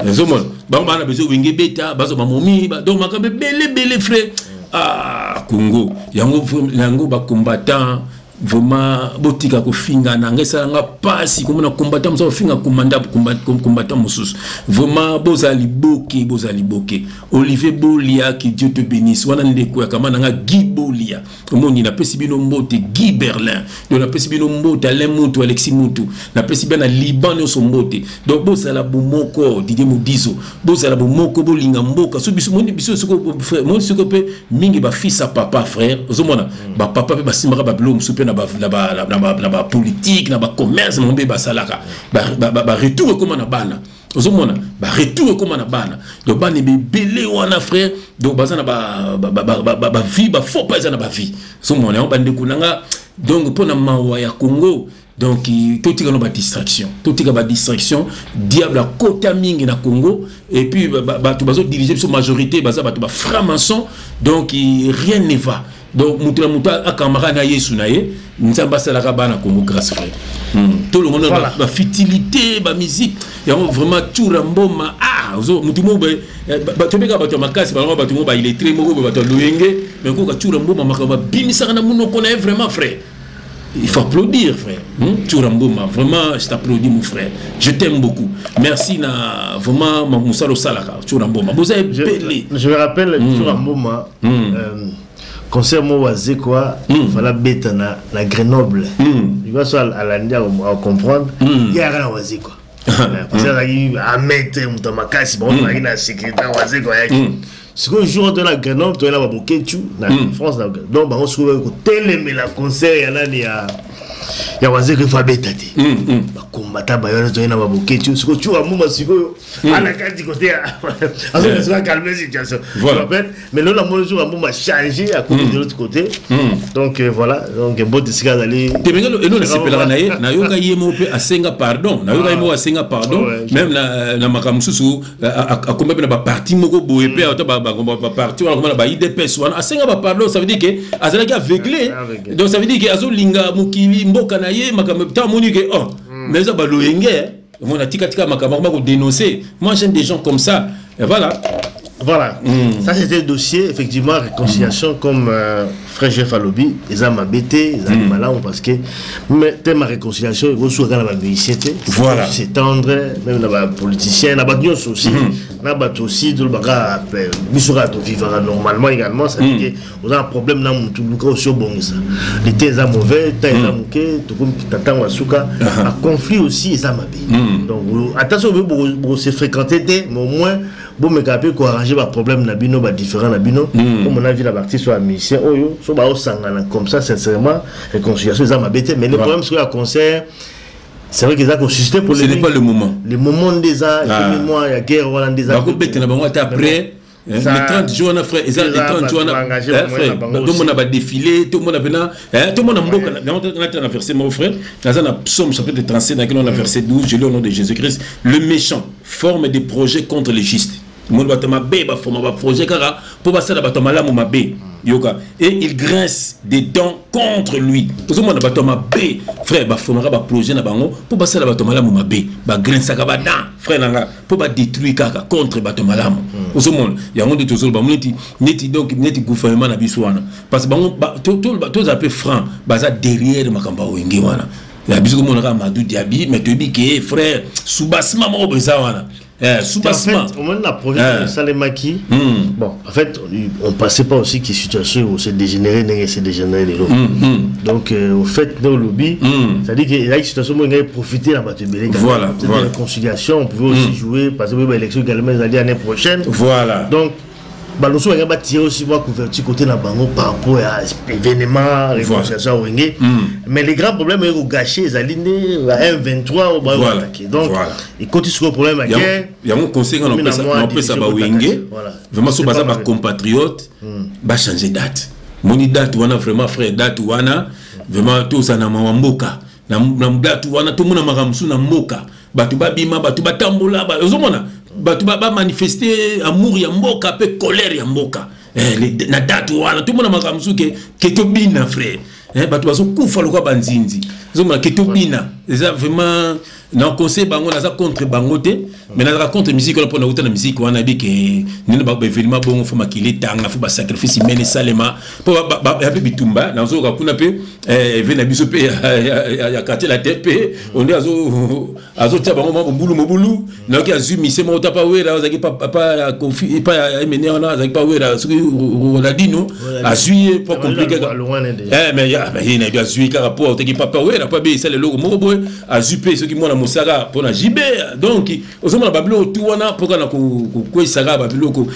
Ozomona bango bana bezo wenge beta bazo bamomi, donc makambo ebele ebele, frère. Ah, Congo yango, yango bacombattant vraiment botika kofinga na ngai, esalanga mpasi komona combattant mosusu kofinga combattant mosusu. Vraiment bozala liboke, bozala liboke. Olivier Bolia, que Dieu te bénisse. Wana ndeko ya kama na nga Guy Bolia, omoni, napesi bino mbote. Guy Berlin, donc napesi bino mbote. Alain Mutu, Alexis Mutu, napesi bino na Liban nyonso mbote. Donc bozala bomoko. Didier Modizo, bozala bomoko, bolinga mboka. So biso moni biso siko moni siko mpe mingi bafils ya papa, frère. Ozomona bapapa mpe basimbaka babilo mosusu mpe na bapolitique, na bacommerce bango mpe basalaka baretour ekóma na bana. Ozomona baretour ekóma na bana, donc bana ebele wana, frère, donc baza na bavie, bafaux pas eza na bavie. Ozomona yango, bandeko na nga. Donc mpo na mawa ya Congo, donc totika no badistraction, totika badistraction. Diable akota mingi na Congo et puis bato bazodirige biso, majorité baza bato bafranc-maçon, donc rien ne va. Donc moto na moto akamaka na Yesu na ye. Nzambe asalaka bana Congo grâce, frère. Tolongo na bafutilité, bamusique yango vraiment. Tura mboma, ah, motu moko tobeka bato ya makasi, bango bato moko baillettré moko boye, bato ya loyenge, mais koka Tura Mboma, makambo abimisaka na monoko na ye, vraiment, frère, il faut applaudir, frère. Tshoura Mboma, vraiment, je t'applaudis, mon frère. Je t'aime beaucoup. Merci, na, vraiment, mosala osalaka, Tshoura Mboma. Vous avez Je me rappelle, Tshoura Mboma, concert mo Wazekwa, fala beta na Grenoble. Il va soit à l'Andia à comprendre. Il y a rien Wazekwa. Parce que azalaki amete moto ya makasi, bango azalaki na sécurité. Wazekwa ayaki sikoyo jour toye na Grenoble, toye na baboketu na France, donc bango sikoyo kotelemela concert ya nani, ya Wazekwa, efo abeta te. Bakombata bayo wana, toye na baboketu. Sikoyo Tshoura Mboma sikoyo ana kati kote azosikoyo acalmer situation, mais lelo namoni Tshoura Mboma changer, akomi de l'autre côté. Donc voilà, donc mbote esika azali. Te, menga elo nasepelaka na ye, nayoka ye moko mpe asenga pardon, nayoka ye moko asenga pardon, même na makambo mosusu akomba mpe na baparti moko boye mpe ata baparti wana akoma na ba UDPS wana, asenga bapardon. Ça veut dire ke azalaki aveuglé, donc ça veut dire ke azolinga mokili, mboka na ye, makambo ntango amoni ke oh, mais eza baloyenge omona tikatika makambo akoma kodénoncer. Moi, j'aime des gens comme ça et voilà. Voilà, ça c'était le dossier, effectivement, réconciliation, comme frère Jeff alobi, eza mabe te, ezali malamu parce que mais thème ya réconciliation ekosuka kaka na bamusicien te. S'étendre même na bapoliticien, na bato nyonso aussi, na bato aussi tolobaka biso kaka tovivaka normalement également. Ça veut dire que oza na problème na motu, luka aussi obongisa. Le temps eza mauvais, temps eza moke, tokomi na ntango ya suka. Baconflit aussi eza mabe, donc ata soki bokose fréquenter te, mais au moins bomeka mpe koarranger baproblème na bino, badifférend na bino. Comme on a vu na baartiste oyo ya musicien oyo so baosangana comme ça, sincèrement, réconciliation eza mabe te. Mais le problème sikoyo ya concert, c'est vrai que eza kosusciter Ce n'est pas le moment. Le moment nde eza ekomi mwa ya guerre wana nde eza. Bakobetela bango ata après le 30 juin wana, frère, eza le 30 juin wana, frère, tomona badéfilé, tomona pena, tomona mboka. Nata na verset moko, frère, naza na Psaume chapitre 37, nakino na verset 12. Je lis au nom de Jésus-Christ: le méchant forme des projets contre les justes. Moni bato mabe bafoma baprojet kaka mpo basala bato malamu mabe. Yoka, et il grince des dents contre lui. Ozomona bato mabe, frère, bafomaka baprojet na bango mpo basala bato malamu mabe, bagrinsaka badent, frère na nga, mpo badétruire kaka contre bato malamu. Ozomona yango nde tozoloba neti neti donc neti gouvernement na biso wana, parce que bango tozala mpe franc, baza derrière makambo ya Wenge wana ya biso. Komona kaka Madu Diaby, mais toyebi ke, frère, soubassement moko boye eza wana. Soubassement. En fait, au moment de la projet eh. Salemaki, bon, en fait, on pensait pas aussi que la situation s'est dégénérée, s'est dégénérée. Donc, au fait, nous, lobby, c'est-à-dire qu'il y a une situation où on avait profité là, C'était une réconciliation, on pouvait aussi jouer, parce que l'élection également, l'année prochaine. Donc, baloso banga batirer aussi mwa couverture côté na bango par rapport à événement réconciliation Wenge. Mais le grand problème eko gâcher ezali nde ba M23 oyo bayoatake. Donc ekoti sikoyo problème ya guerre. Yango conseil nga napesa bawenge, vraiment, so baza bacompatriote, bachange date. Moni date wana, vraiment, frère, date wana, vraiment, tozala na mawa mboka na date wana. Tomona makambo mosusu na mboka, bato babima, bato batambola, ozomona bato bamanifeste amour ya mboka mpe colère ya mboka. Na date wana tomona makambo mosusu ke tobina, frère. Bato bazokufa lokola banzinzi, ozomona ke tobina. Eza vraiment na conseil bango. Naza contre bango te, mais nazalaka contre musique wana, mpo nauta na musique wana. Yebi ke ndenge baévénement bongo, fo makili etanga, fo basacrifice humaine esalema, mpo ya mpe bitumba. Nazoyoka kuna mpe eve na biso mpe ya quartier la te mpe onde azotia bango mwa mobulu mobulu. Nayoki azwi mise moko ta pa Wera, azalaki pa ya Emene wana, azalaki pa Wera, soki Ronaldino azwi ye po compliqué. Mais ye nayebi azwi kaka po autaki papa Wera, po abe esala eloko moko boye. Azwi mpe soki mwana mosaka mpona jibe. Donc ozomona babiloko tu wana mpo kaka na kokweyisaka babiloko.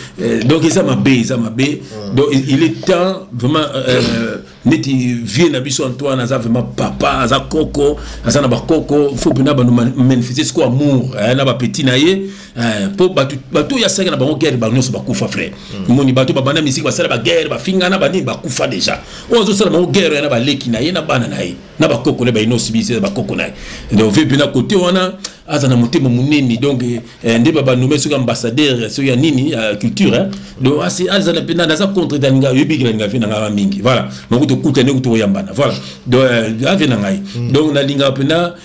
Donc eza mabe, eza mabe. Donc il est temps vraiment, neti vieux na biso Antoine aza vraiment papa, aza koko, aza na bakoko, faut mpena bando manifester siko amour na bapeti na ye, mpo bato oyo asalaki na bango guerre, bango nyonso bakufa, frère. Moni bato babanda misiki, basala baguerre, bafingana, banini, bakufa déjà. Oyo azosala bango guerre ya na baleki na ye, na bana na ye, na bakoko na bainosi biso, bakoko na ye. Donc vieux mpena côté wana aza na motema monene. Donc nde babanome soki ambassadeur soki ya nini ya culture. Donc azala mpena, naza contre nalinga, oyebiki nalinga vieux na ngai mingi. Voilà, donc tokutani, tokoyambana. Voilà, donc avieux na ngai, donc nalingaka mpena.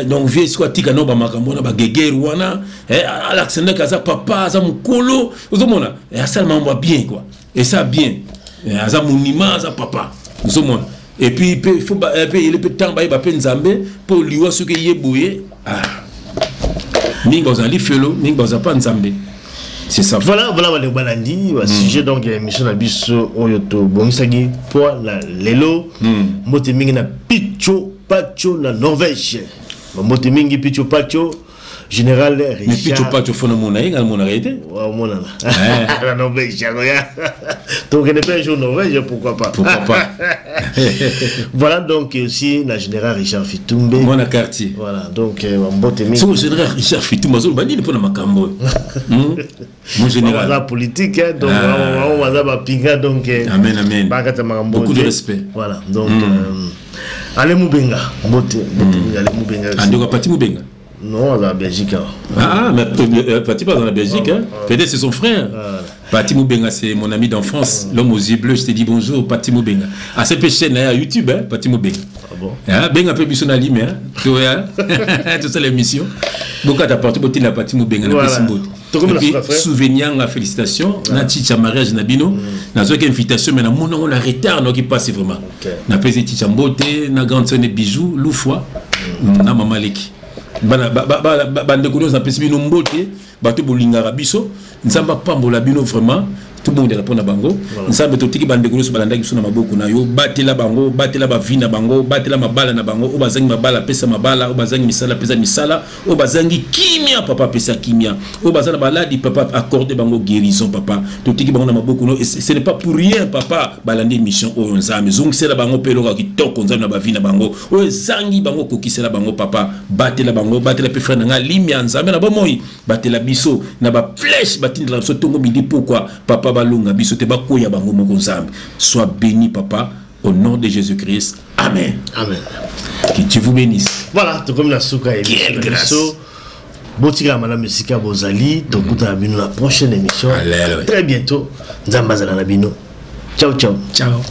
Donc vieux siko atika no bamakambo wana, bagegere wana, alakisa ndenge aza papa, aza mokolo. Ozomona asala makambo ya bien, quoi, esa bien, aza monument, aza papa, ozomona. Et puis mpe faut mpe ele mpe ntango bayeba mpe Nzambe, mpo liwa soki eye boye, mingi bazala lifelo, mingi bazala mpa Nzambe. C'est ça. Voilà, bandeko balandi basujet, donc ya émission na biso oyo tobongisaki mpo na lelo. Mbote mingi na Picho Pacho na Norvège, bambote mingi Picho Pacho, général Richard. Mais Picho Pacho, fona mona ye, nga monaka ye te. Omonana na Norvège yango ya tokende mpe un jour Norvège, pourquoi pas? Pourquoi pas. Voilà, donc aussi na général Richard Fitumbe. Mwana quartier. Voilà, donc bambote mingi. Soko général Richard Fitumbe azoloba nini mpona makambo oyo, Mon général baza politique, hein, donc baza bapinga, donc Amen, amen. Bakata makambo. Beaucoup de respect. Voilà, donc Ale Mubenga, mbote, mbote mingi Ale Mubenga. Andeko Pati Mubenga? Non, à la Belgique. Hein. Ah, mais Pati pas dans la Belgique, hein. Peut-être c'est son frère. Pati Moubenga, c'est mon ami d'enfance, l'homme aux yeux bleus. Je te dis bonjour, Pati Moubenga. Ah, c'est chaîne à YouTube, hein, Pati Moubenga. Ah bon? Ah, Benga pe biso na lime, hein. Tu vois, tout ça l'émission. Beaucoup d'apporter, beaucoup la Pati Moubenga, na pesi mbote. Et puis, souvenir, félicitations. Na chicha mariage na bino. Na zoki invitation, mais na mon on a retard, no qui passe vraiment. Na pesi chicha mbote, na grande sœur bijou, loufois, na mama leki. Bana bandeko nyonso, napesi bino mbote. Bato bolingaka biso, Nzambe apambola bino vraiment. Tobondela mpo na bango. Nzambe, totiki bandeko nyonso balandaki biso na maboko na yo. Batela bango, batela bavi na bango, batela mabala na bango. Oyo bazangi mabala, apesa mabala. Oyo bazangi misala, apesa misala. Oyo bazangi kimia, papa, apesa kimia. Oyo baza na baladi, papa, accorde bango guérison. Papa, totiki bango na maboko no. Ce n'est pas pour rien, papa, balandi émission oyo. Nzambe, zongisela bango mpe eloko ya kitoko, Nzambe, na bavi na bango. Oyo ezangi bango, kokisela bango, papa. Batela bango, batela mpe frère na ngai Limia. Nzambe na bomoi, batela biso na baflèche batindela biso ntongo, midi, pokwa. Papa, balonga biso te, bakoya bango moko. Nzambe, sois béni, papa, au nom de Jésus-Christ, amen. Amen. Que Dieu vous bénisse. Voilà, tokomi na suka. Quelle grâce. Botikala malamu esika bozali, tokutana bino na prochaine émission. Alléluia. Très bientôt. Nzambe azala na bino. Ciao ciao. Ciao.